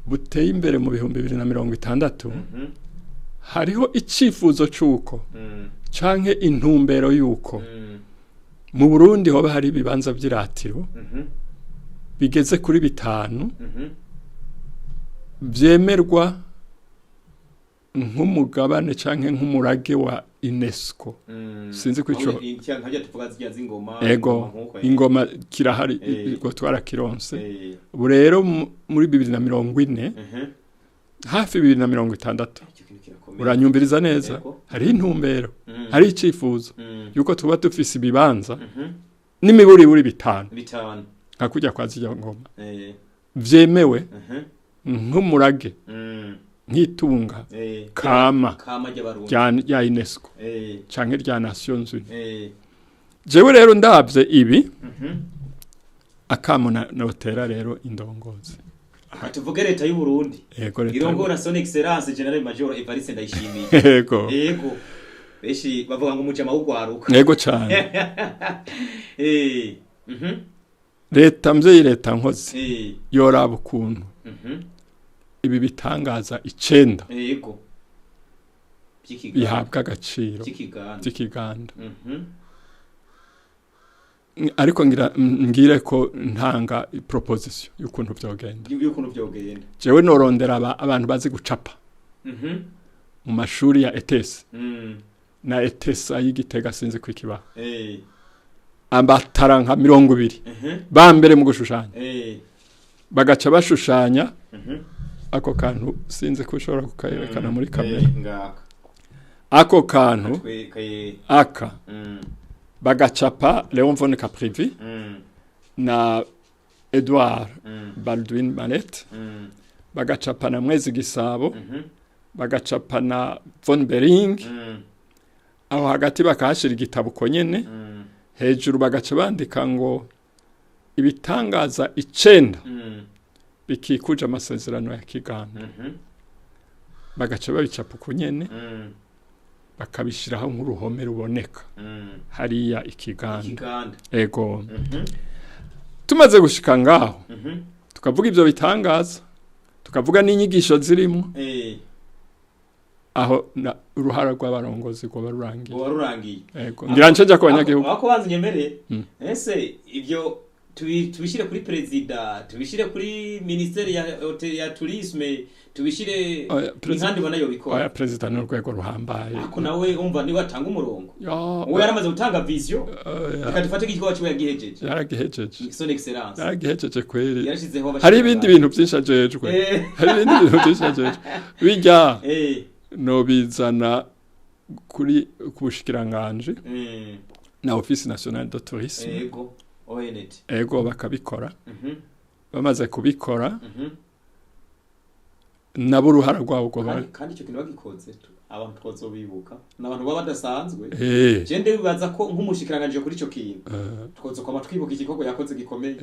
buteye imbere mu 2060, hariho icifuzo c'uko canke intumbero y'uko mu Burundi hoba hari ibibanza vy'iratiro bigeze kuri 5 vyemerwa nk'umugabane canke nk'umurage wa UNESCO. Sinzi ko ico Aho nkajya tuvuga zirya z'ingoma. Ego. Ingoma nk'uko, Ingoma kirahari, ubwo twarakironse. Ubu rero muri 2040, hafi 2060, Icyo kintu kirakomeye. Uranyumviriza neza? Ego. Hariho intumbero, hari icifuzo yuko tuba dufise ibibanza n'imiburiburi 5, 5, nka kurya kwa zirya ngoma, vyemewe nk'umurage, nk'itunga kama kama ry'Abarundi rya UNESCO canke rya Nations Unies. Jewe rero ndavye ibi, akamo notera rero indongozi, Tuvuge leta y'u Burundi ego, leta irongora Son Excellence General Major Evariste Ndayishimiye. Ego. Ego, benshi bavuga ngo umujama w'ugwaruka. Ego cane. Leta mvyeyi, leta nkozi, yoraba ukuntu ibi bitangaza 9 Yego, by'ikiganda, bihabwa agaciro, by'ikiganda, by'ikiganda. Ariko ngira mbwire ko ntanga proposition y'ukuntu vyogenda. Y'ukuntu vyogenda. Jewe norondera abantu bazi gucapa mu mashuri ya ETS na ETSA y'Igitega, sinzi ko ikibaho, abatara nka 20 ba mbere mu gushushanya, bagaca bashushanya ako kantu. Sinzi ko ushobora kukayerekana muri kamera. Ngaka. Ako kantu, Twe kaye. aka, bagacapa Leon von Caprivi na Edouard Baldwin Manet, bagacapa na Mwezi Gisabo, bagacapa na von Bering. Aho hagati bakahashira igitabo uko nyene, hejuru bagaca bandika ngo ibitangaza 9 bikikuje amasezerano ya Kiganda. Bagaca babicapa uko nyene, bakabishiraho nk'uruhome ruboneka hariya ikiganda. Ikiganda. Ego. Tumaze gushika ngaho, tukavuga ivyo bitangaza, tukavuga n'inyigisho zirimo, aho na uruhara rw'abarongozi rwoba rurangiye. Uba rurangiye. Ego, ngira nce nja ku banyagihugu. Ako banza unyemereye. Ese ivyo tubishire kuri perezida, tubishire kuri ministeri ya hotel, ya tourisme, tubishire Oya, inkandi ubona yobikora? Oya, perezida ni urwego ruhambaye. Ako nawe umva niwe atanga umurongo. Ya, uwo yaramaze gutanga vision. Oya, Reka dufate igikorwa ciwe yagihejeje. Yaragihejeje. Son Excellence Yaragihejeje kweri. yarashizeho. Hari ibindi bintu byinshi ajejwe. Hari ibindi bintu byinshi ajejwe bijya nobizana kuri ku bushikiranganje na Office National de Tourisme. Ego, ONT. Ego, bakabikora. Bamaze kubikora, nabo uruhara rwabo rwoba Kandi icyo kintu bagikoze Abantu twozobibuka ni abantu baba badasanzwe. Je ndibaza ko nk'umushikiranganje kuri ico kintu twozokwama twibuka igikorwa yakoze gikomeye,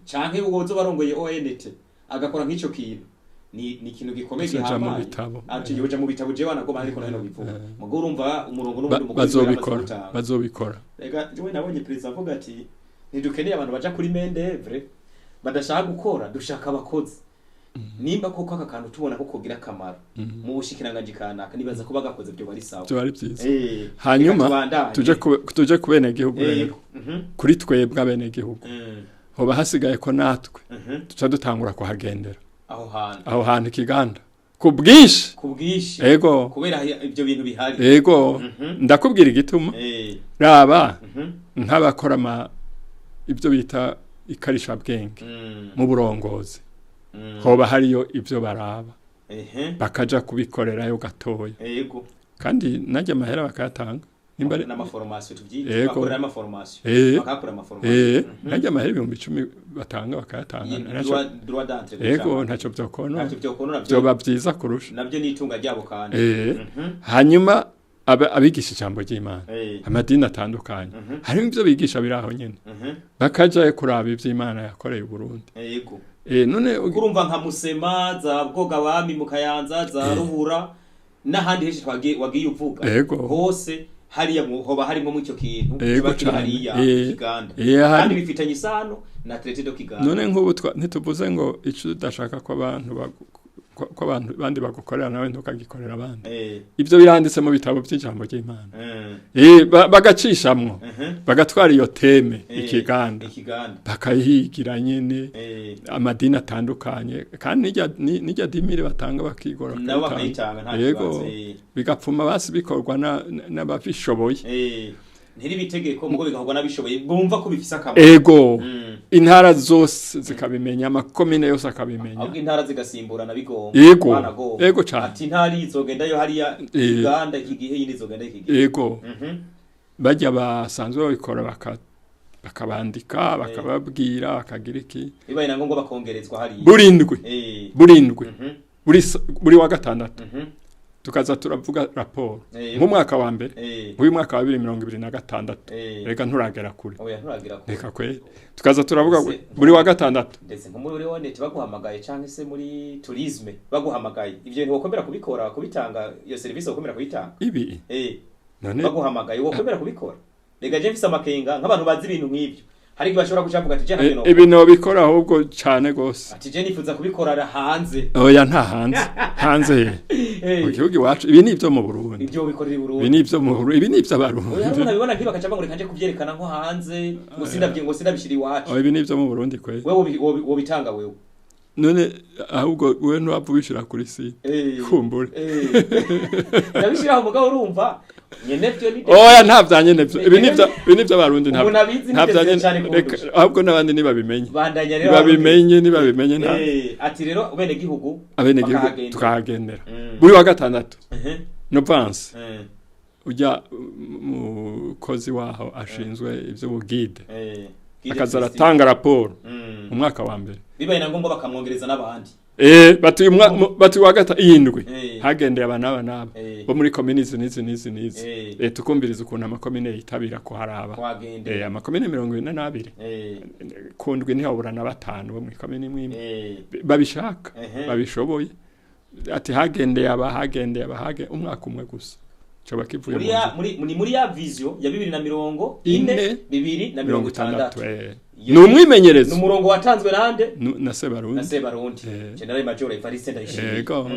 canke uwozo barongoye ONT agakora nk'ico kintu, ni ikintu gikomeye Kizoja mu gihambaye. bitabo. Ati yoja mu bitabo, jewe wanagoma ariko nayo bivuga mugo urumva umurongo n'ubundi mukuru Bazobikora. yamaze gutanga. Bazobikora. Rega jewe nabonye perezida avuga ati ntidukeneye abantu baja kuri main d'oeuvre badashaka gukora, dushaka abakozi. Nimba koko aka kantu tubona ko kogira akamaro mu bushikiranganje kanaka, nibaza ko bagakoze byo bari sawa. Byo ari byiza. Hanyuma Hanyuma tuje ku benegihugu rero. Kuri twebwe abenegihugu, hoba hasigaye ko natwe tuca dutangura kuhagendera aho hantu. Aho hantu ikiganda ku bwinshi. Ku bwinshi. Ego. Kubera ibyo bintu bihari. Ego. Ndakubwira igituma. Raba nk'abakora ibyo bita ikarishabwenge mu burongozi, hoba hariyo ibyo baraba, bakaja kubikorerayo gatoya. Kandi najya amahera bakayatanga nimba N'amaformation tubyita. Yego. Bakorera amaformation. Bakakora amaformation. Najya amahera 10,000 batanga bakayatanga. Droit d'entrée. Ego, ntacyo byokonona. Ntacyo byokonona byo. Byoba byiza kurusha. Nabyo ni itunga ryabo kandi. Hanyuma abigisha ijambo ry'Imana, amadini atandukanye, harimo ibyo bigisha biri aho nyene, bakajayo kuraba ivy'Imana yakoreye Burundi. None Kurumva nka Musema za Bwogabami mu Kayanza, za Ruhura n'ahandi henshi twagiye wagiye uvuga, hose hariya hoba harimo mu icyo kintu kiba kiri hariya Kiganda, kandi bifitanye isano na traité de Kiganda. None nk'ubu ntituvuze ngo ico udashaka ko abantu ko abantu bandi bagukorera, nawe ntukagikorera abandi? Ibyo biranditse mu bitabo by'ijambo ry'Imana. Bagacishamwo, bagatwara iyo thème ikiganda, Ikiganda. bakayigira nyene amadini atandukanye, kandi n'irya 10 000 batanga bakigora nabo bakayitanga. Bakayitanga nta Yego. kibazo. Bigapfuma basi bikorwa n'ababishoboye. Ntiri bitegeko mugo bigakorwa n'abishoboye bumva ko bifise akamaro. Ego. Intara zose zikabimenya, amakomine yose akabimenya. Ahubwo intara zigasimburana bigomba. Yego. Banagomba. Yego cane. Ati intara izogendayo hariya Uganda iki gihe, yindi izogenda iki gihe. Ego. Bajya basanzwe babikora bakabandika, bakababwira, bakagira iki. Bibaye na ngombwa bakongerezwa hariya. Burindwi, burindwi, buri wa gatandatu tukaza turavuga raporo nk'umwaka wa mbere, nk'uyu mwaka wa 2026. Reka nturagera kure. Oya, nturagira kure. Reka kweri, tukaza turavuga buri wa gatandatu. Ndetse nko muri Onet baguhamagaye canke se muri tourisme baguhamagaye, ivyo bintu wokomera kubikora, kubitanga iyo service wokomera kuyitanga? Ibi? None Baguhamagaye wokomera kubikora? Rega je mfise amakenga nk'abantu bazi ibintu nk'ivyo, hari igihe bashobora kuca bavuga ati je ntabyo Ibi nobikora ahubwo cane gose. Ati je nifuza kubikorera hanze. Oya, nta hanze, hanze he? Mu gihugu iwacu. Ibi ni ibyo mu Burundi. Ibyo bikorera i Ibi Burundi. ni ibyo mu Burundi, ibi ni Oya, iby'Abarundi. umuntu abibona nk'ibi bakaca bavuga ngo reka nje kuvyerekana nko hanze, ngo sindavye, ngo sindabishira iwacu. Oya, ibi ni ibyo mu Burundi kweri. Wewe wobitanga wewe? None ahubwo wewe ntiwapfa ubishira kuri site? Kumbure. Ndabishiraho mugabo urumva nyene vyo ni Oya, nta vya nyene vyo. Ibi ni iby'Abarundi, nta Umuntu abizi nta ni vya ndetse nyene. cane Reka, kundusha. ahubwo n'abandi nibabimenye. Bandanya rero. Nibabimenye nta Ati rero abenegihugu abenegihugu bakahagendera. tukahagendera buri wa gatandatu. Novanse ujya mukozi waho ashinzwe iby'ubugide Guide akaza touristique. aratanga raporo mu mwaka wa mbere. Bibaye na ngombwa bakamwongereza n'abandi. Bati bati wa gata iyindwi hagendeye aba n'aba n'aba bo muri komine izi n'izi n'izi n'izi. Tukumviriza ukuntu amakomine yitabira kuharaba. Kuhagendera. Amakomine 42, ku ndwi ntihabura na batanu bo muri komine imwe imwe babishaka, babishoboye. Ati hagendeye aba, hagendeye aba, umwaka umwe gusa coba kivuye muri mu ya nzira. muri ni muri ya vision ya 2040, Ine. 2060. 60. Ni umwimenyerezo. Ni umurongo watanzwe nande? Na Sebarundi. Na Sebarundi, General Major Evariste Ndayishimiye. Yego.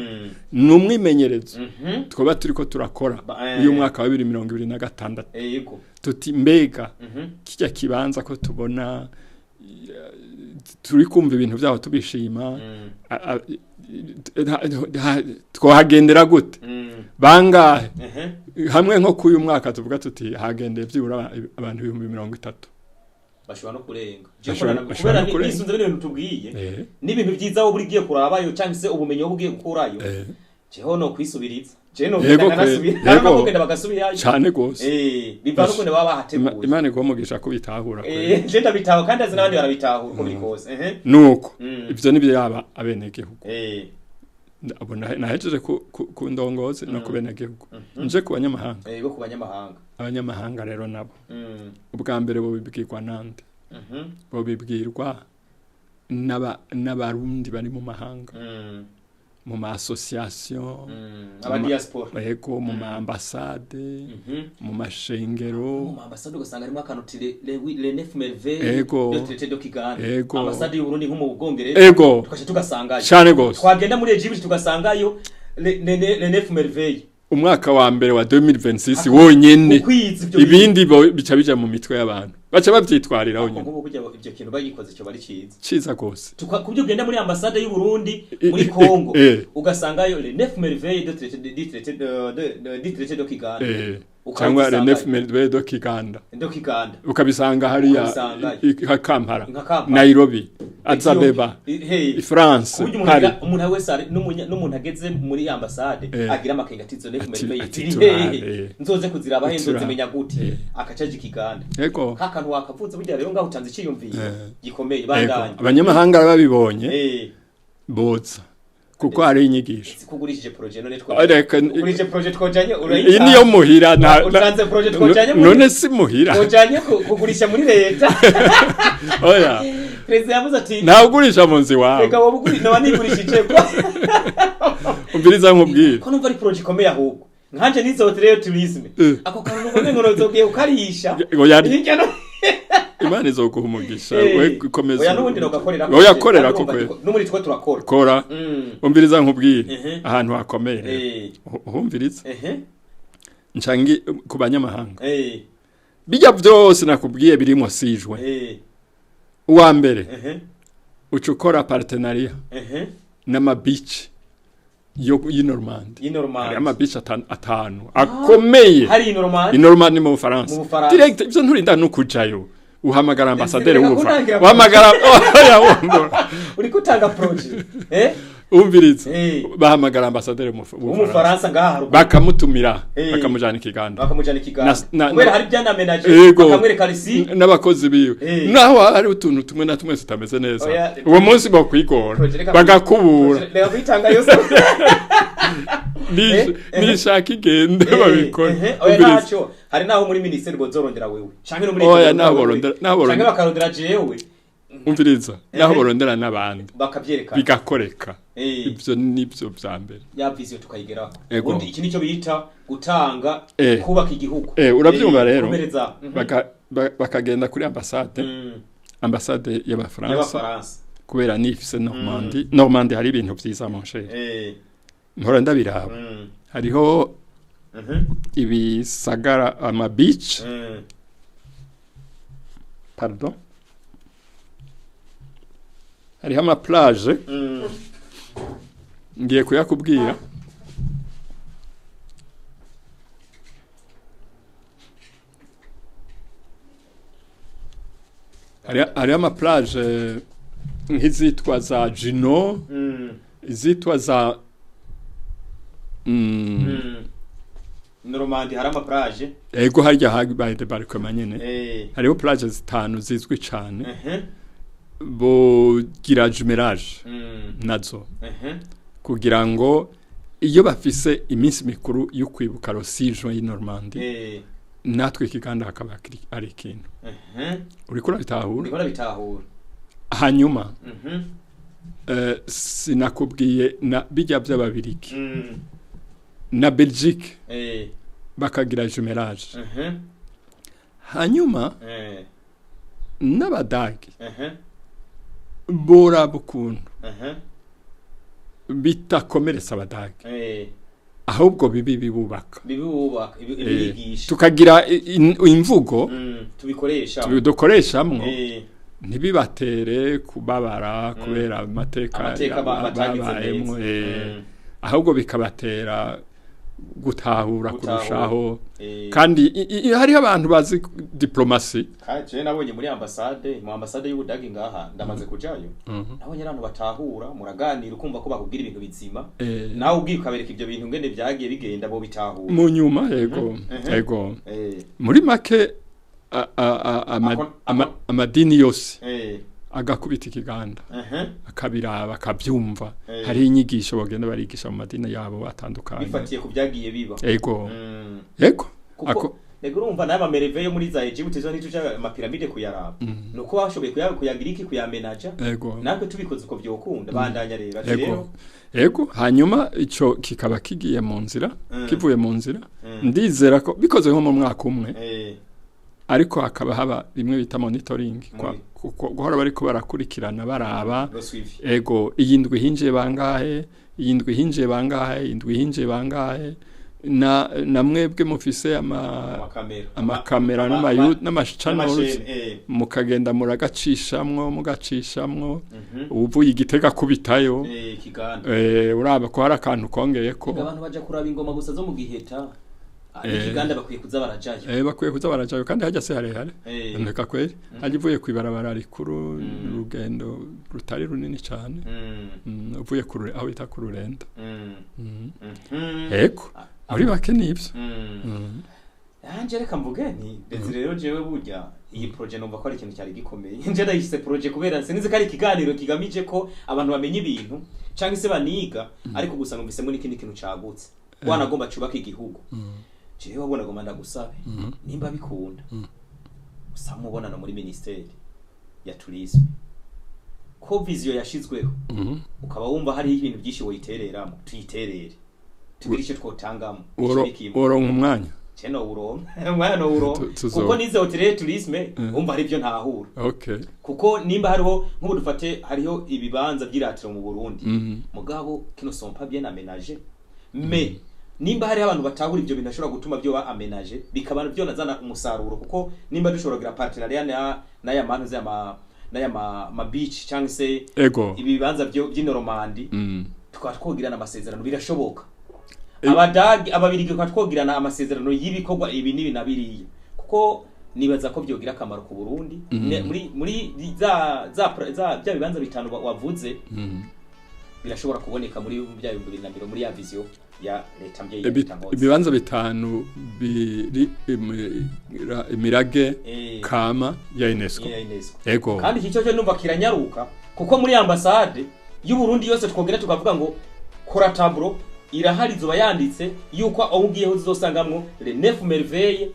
Ni umwimenyerezo twaba turiko turakora uyu mwaka wa 2026. Tuti mbega kijya kibanza ko tubona turi kumva ibintu byaho tubishima, twohagendera gute? Bangahe? Hamwe nko k'uyu mwaka tuvuga tuti hagendeye byibura abantu 30,000. Bashobora no kurenga. Bashobora Kubera no kurenga. nisunze bino bintu tubwiye n'ibintu byiza wowe ugiye kurabayo cyangwa se ubumenyi wowe ugiye gukurayo, jeho no kwisubiriza je no Yego kugenda kwe, nkanasubira yego. no kugenda bagasubirayo. Cane gose. Bivana ukuntu baba bahateguye. Imana iguhe umugisha kubitahura kwe. Je ndabitaho kandi azi n'abandi barabitahura uko biri kose. Nuko ivyo nibyo yaba abenegihugu. Abo nahejeje ku ndongozi no ku benegihugu, nje ku banyamahanga. Yego, ku banyamahanga. Abanyamahanga rero nabo, ubwa mbere bobibwirwa nande? Bobibwirwa n'Abarundi bari mu mahanga, mu ma association, aba diaspora. Yego, mu ma ambassade, mu mashengero. Mu ambasade ugasanga harimo akantu uti le neuf merveilles de traité de Kigali. Ambasade y'u Burundi nko mu Bwongereza, tukaca tugasangayo. Cane gose. Twagenda muri Egypt tugasangayo le neuf merveilles. Umwaka wa mbere wa 2026 wonyene. Ukwiza ibyo bintu. Ibindi bica bija mu mitwe y'abantu, baca bavyitwariraho Ako nyene. Ngubu burya ibyo kintu bagikoze cyo bari ciza. Ciza gose. Kubyo ugenda muri ambasade y'u Burundi muri Congo, ugasangayo le neuf merveilles de traité de traité de traité de Kigali. Cyangwa le Ukabisangayo. neuf merveilles de Kiganda. De Kiganda. Ukabisanga hariya. Ukabisangayo. Nka Kampala, Nka Kampala. Nairobi, Addis Abeba, Hey. France, Kuburyo umuntu Paris. Umuntu wese n'umuntu ageze muri ambasade agira amakenga ati izo neuf merveilles Ati ziri turabe. hehe, nzoze kuziraba he, Turabe. nzozimenya gute? Akacaje Kiganda. Kakantu wakavutse burya rero ngaho utanze iciyumviro gikomeye. Bandanye. Abanyamahanga babibonye boza, kuko hari inyigisho. Sikugurishije projet none Reka ugurishije projet twojanye. Iyi niyo muhira Utanze projet twojanye none si muhira. Twojanye kugurisha muri leta. Oya. Perezida yavuze ati Ntawugurisha mu nzu iwawe. Reka wowe uguri noba nigurishije ko. Umviriza nkubwire. Ko numva ari projet ikomeye, ahubwo nkanje nize hôtellerie tourisme, ako kantu numva umengo nozogiye kukarisha Oya, hirya no Imana izoguha umugisha. We komeza. Oya, n'ubundi nogakorera. Oya, korera ko kwe. N'umuri two turakora. Kora. Umviriza nkubwire. Ahantu hakomeye rero. Uhumviriza. Ncangi ku banyamahanga. Bijya byose nakubwiye birimo sijwe. Uwa mbere, uca ukora partenariat n'ama beach yo y'i Normandie. Y'i Normandie. Hari ama beach atanu akomeye. Hari i Normandie. I Normandie mu Bufaransa. Mu Bufaransa. Direct, ivyo nturinda no kujayo. Uhamagara ambasaderi Reka w'Ubufaransa. kuntangira. Uhamagara, oya, wumva. Uriko utanga projet. Umviriza. Bahamagara ambasaderi w'Ubufaransa. W'Umufaransa ngaha haruguru. Bakamutumira, bakamujana i Kiganda. Bakamujana i Kiganda. Kubera hari ibyana-ménager, bakamwereka risi. N'abakozi biwe. Naho hari utuntu tumwe na tumwe tutameze neza. Oya. Uwo munsi bokwigora. Projet Bagakubura. Projet, reka kuyitanga yose. Nishaka igende babikore. Oya. Umviriza. Ntacyo, hari naho muri minisiteri bozorondera wewe canke no muri Oya, leta naho wewe. naho Canke bakarondera jewe. Umviriza. Naho borondera n'abandi. Bakavyerekana. Bigakoreka. Ivyo nivyo vya mbere. Ya vision tukayigeraho. Ego. Ubundi iki nicyo bita gutanga, kubaka igihugu. Uravyumva rero. Komereza. Bakagenda kuri ambasade, ambasade y'Abafaransa, y'Abafaransa, kubera nifise Normandie. Normandie hari ibintu vyiza, mon cher. Mpora ndabiraba. Hariho ibisagara, ama beach, pardon, hariho ama plage. Ngiye kuyakubwira. Hariho ama plage nk'izitwa za Juno, izitwa za Normandie hari ama plage. Ego, harya habaye débarquement nyene. Hariho plage zitanu zizwi cane. Bogira jumelage nazo, kugira ngo iyo bafise iminsi mikuru yo kwibuka le 6 juin y'i Normandie, natwe Ikiganda hakaba ari ikintu. Uriko urabitahura? Ndiko ndabitahura. Hanyuma sinakubwiye na bijya by'Ababirigi na Belgique, bakagira jumelage. Hanyuma n'Abadage boraba ukuntu bitakomeretsa Abadage, ahubwo bibi bibubaka. Bibubaka, ibigisha. Tukagira imvugo Tubikoresha. dukoreshamwo, ntibibatere kubabara kubera amateka Amateka batagize babayemwo, neza. Ahubwo bikabatera gutahura Gutahura. kurushaho. Kandi hariho abantu bazi diplomatie. Kandi jewe nabonye muri ambasade, mu ambasade y'Ubudagi ngaha ndamaze kujayo, nabonye abantu batahura, muraganira ukumva ko bakubwira ibintu bizima. Nawe ubwiye ukabereka ibyo bintu ngene vyagiye bigenda, bo bitahura. Mu nyuma, yego. Yego. Muri make, amadini yose Agakubita ikiganda, akabiraba, akabyumva. Hari inyigisho bagenda barigisha mu madini yabo atandukanye bifatiye ku byagiye biba. Ego. Ego. Kuko ego, urumva n'aba merveille yo muri za Egypte zo ntituja amapiramide kuyaraba, nuko bashoboye kuyagira iki, kuyamenaja. Natwe tubikoze uko vyokunda. Bandanya rero, ati Ego. rero. Ego, hanyuma ico kikaba kigiye mu nzira, kivuye mu nzira. Ndizera ko bikoze nko mu mwaka umwe, ariko hakaba haba rimwe bita monitoring, guhora bariko barakurikirana, baraba. Le suivi. Ego, iyi ndwi hinjiye bangahe, iyi ndwi hinjiye bangahe, iyi ndwi hinjiye bangahe, na mwebwe mufise ama amakamera, amakamera n'ama channels, n'amashene, mukagenda muragacishamwo, mugacishamwo, uvuye igitega kubitayo, kiganda, uraba ko hari akantu kongeyeko. Abantu baja kuraba ingoma gusa zo mu Giheta. Ikiganda bakwiye kuza barajayo. Bakwiye kuza barajayo, kandi hajya se harehare. Ndeka kweri, hajya uvuye kw'ibarabara rikuru, urugendo rutari runini cyane. Uvuye aho bita ku Rurenda. Ego, muri bake nibyo. Anje reka mvuge nti ndetse rero jewe burya iyi projet numva ko ari ikintu cyari gikomeye. Nje ndayise projet kubera sinzi ko ari ikiganiro kigamije ko abantu bamenya ibintu cyangwa se baniga, ariko gusa numvisemo n'ikindi kintu cagutse wanagomba cubaka igihugu. Jewe wabona gomba ndagusabe, nimba bikunda, usaba umubonano muri ministeri ya tourisme, ko vision yashizweho, ukaba wumva hariho ibintu byinshi woyitereramo, tuyiterere, tugire icyo twotangamo. Ishirikimo. Woronka umwanya? Ceno uronka umwana no uronka, kuko nize hôtellerie tourisme, umva hari ibyo ntahura. Kuko nimba hariho nk'ubu dufate hariho ibibanza by'iratiro mu Burundi, mugabo qui ne sont pas bien aménagés, mais nimba hariho abantu batahura ibyo bintu ashobora gutuma byo ba aménagé, bikaba byonazana umusaruro, kuko nimba dushobora kugira partenariat na n'aya mantu z'ama n'aya ma beach cyangwa se ibibanza byo by'inoromandi, tukaba twogirana amasezerano, birashoboka. Abadagi, Ababirigi, tukaba twogirana amasezerano y'ibikorwa ibi n'ibi na biriya, kuko nibaza ko byogira akamaro ku Burundi. Muri za bya bibanza bitanu wavuze, birashobora kuboneka muri bya 2020, muri ya vision ya leta mbye ya Ibibanza bitanu biri imirage kama ya UNESCO. Ya UNESCO. Ego. Kandi iki cyo numva kiranyaruka, kuko muri ambasade y'u Burundi yose twogera tukavuga ngo kora tableau, irahari, izoba yanditse yuko aho ugiyeho uzosangamwo les neuf merveilles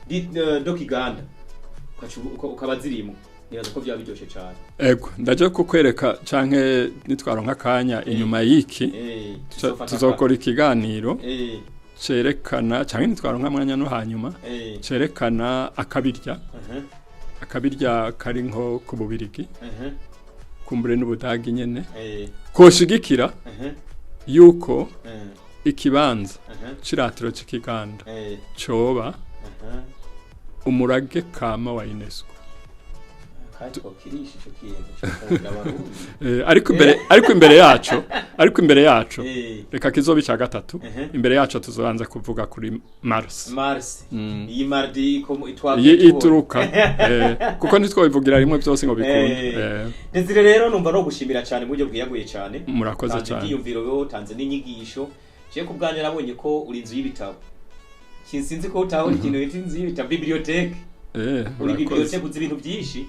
de Kiganda, ukaba zirimo. Nibaza ko byaba biryoshe cyane. Ego, ndaje kukwereka canke nitwaronka akanya inyuma y'iki, tuzofata tuzokora ikiganiro cerekana, canke nitwaronka mwanya no hanyuma, cerekana akabirya, akabirya kari nko ku Bubirigi, kumbure n'Ubudagi nyene, koshigikira yuko ikibanza ciratiro c'ikiganda coba umurage kama wa UNESCO. Kandi twokirisha ico kintu cyo kumvira Abarundi. Ariko imbere yaco, reka kizoba ica gatatu. Imbere yaco tuzobanza kuvuga kuri Mars. Mars. Iyi mardi ko itwa Iyi ituruka, kuko ntitwobivugira rimwe byose ngo bikunde. Desire, rero numva no gushimira cyane mu buryo bwiyaguye cyane. Murakoze Tanze cyane. ibyiyumviro, tanze n'inyigisho. Je ku bwanjye nabonye ko uri inzu y'ibitabo. Sinzi ko utahora ikintu bita inzu y'ibitabo, bibliothèque. Uri Urakoze. bibliothèque, uzi ibintu byinshi.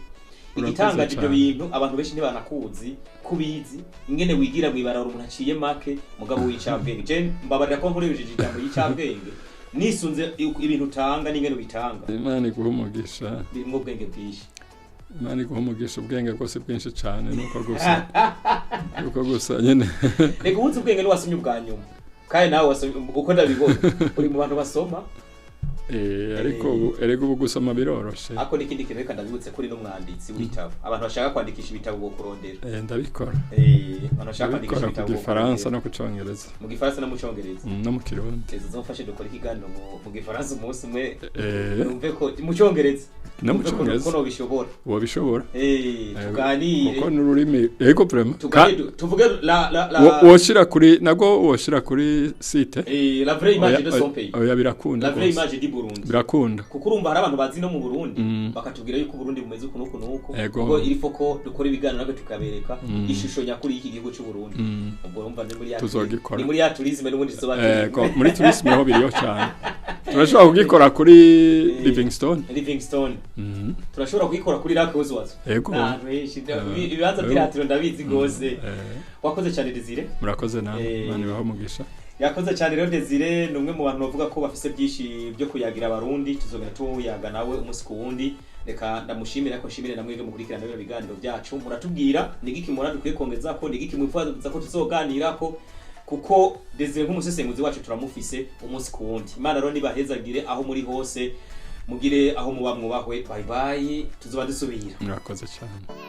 Urakoze Igitangaje, ibyo cyane. bintu abantu benshi ntibanakuzi kubizi, ingene wigira mw'ibarabara umuntu aciye make, mugabo w'icabwenge. Je mbabarira ko nkoresheje ijambo y'icabwenge, nisunze ibintu utanga n'ingene ubitanga. Imana iguhe umugisha. Birimwo ubwenge bwinshi. Imana iguhe umugisha, ubwenge bwose bwinshi cyane, nuko gusa nyene. Reka, ubuze ubwenge niwasomye ubwa nyuma, kandi nawe wasomye, uko ndabibona uri mu bantu basoma. Ariko ubu, erega ubu gusoma biroroshe. Ako n'ikindi kintu, reka ndabibutse kuri n'umwanditsi w'ibitabo. Abantu bashaka kwandikisha ibitabo bo kurondera. Ndabikora. Abantu bashaka kwandikisha Ndabikora ku ibitabo bo Gifaransa kurondera. no ku Congereza. Mu Gifaransa no mu Congereza. No mu Kirundi. Ezo zomfashe dukora ikiganiro mu Gifaransa umunsi umwe, numve ko mu Congereza, No mu numve ko Congereza. ko nobishobora. Wobishobora. Tuganire. Kuko n'ururimi, ego, vraiment. Tuganire, tuvuge la Woshira kuri, nago woshira kuri site. La vraie image Oya, de son pays. Oya, birakunda La vraie rwose. image du Burundi. Birakunda. Kuko urumva hari abantu bazi no mu Burundi, bakatubwira yuko Burundi bumeze uku n'uku n'uku. Ego. Ubwo il faut ko dukora ibiganiro natwe tukabereka ishusho nyakuri y'iki gihugu cy'u Burundi. Ubwo urumva ni muri ya Tuzogikora. ni muri ya tourisme n'ubundi tuzoba Ego, muri tourisme ho biriyo cyane, turashobora kugikora kuri Livingstone. Livingstone. Turashobora kuyikora kuri Lac aux Oiseaux. Ego. Ahantu henshi ibibanza by'iratiro ndabizi gose. Wakoze cyane, Desire. Murakoze nawe. Imana ibahe umugisha. Yakoze cyane rero Desire, ni umwe mu bantu bavuga ko bafise byinshi byo kuyagira Abarundi. Tuzogenda tuyaga nawe umunsi ku wundi. Reka ndamushimire, ariko nshimire na mwebwe mukurikirana bino biganiro byacu. Muratubwira ni igiki mubona dukwiye kongeza ko, ni igiki mwifuza ko tuzoganirako, kuko Desire nk'umusesenguzi wacu turamufise umunsi ku wundi. Imana rero nibahezagire aho muri hose, mugire aho muba mwubahwe. Bye bye, tuzoba dusubira. Murakoze cyane.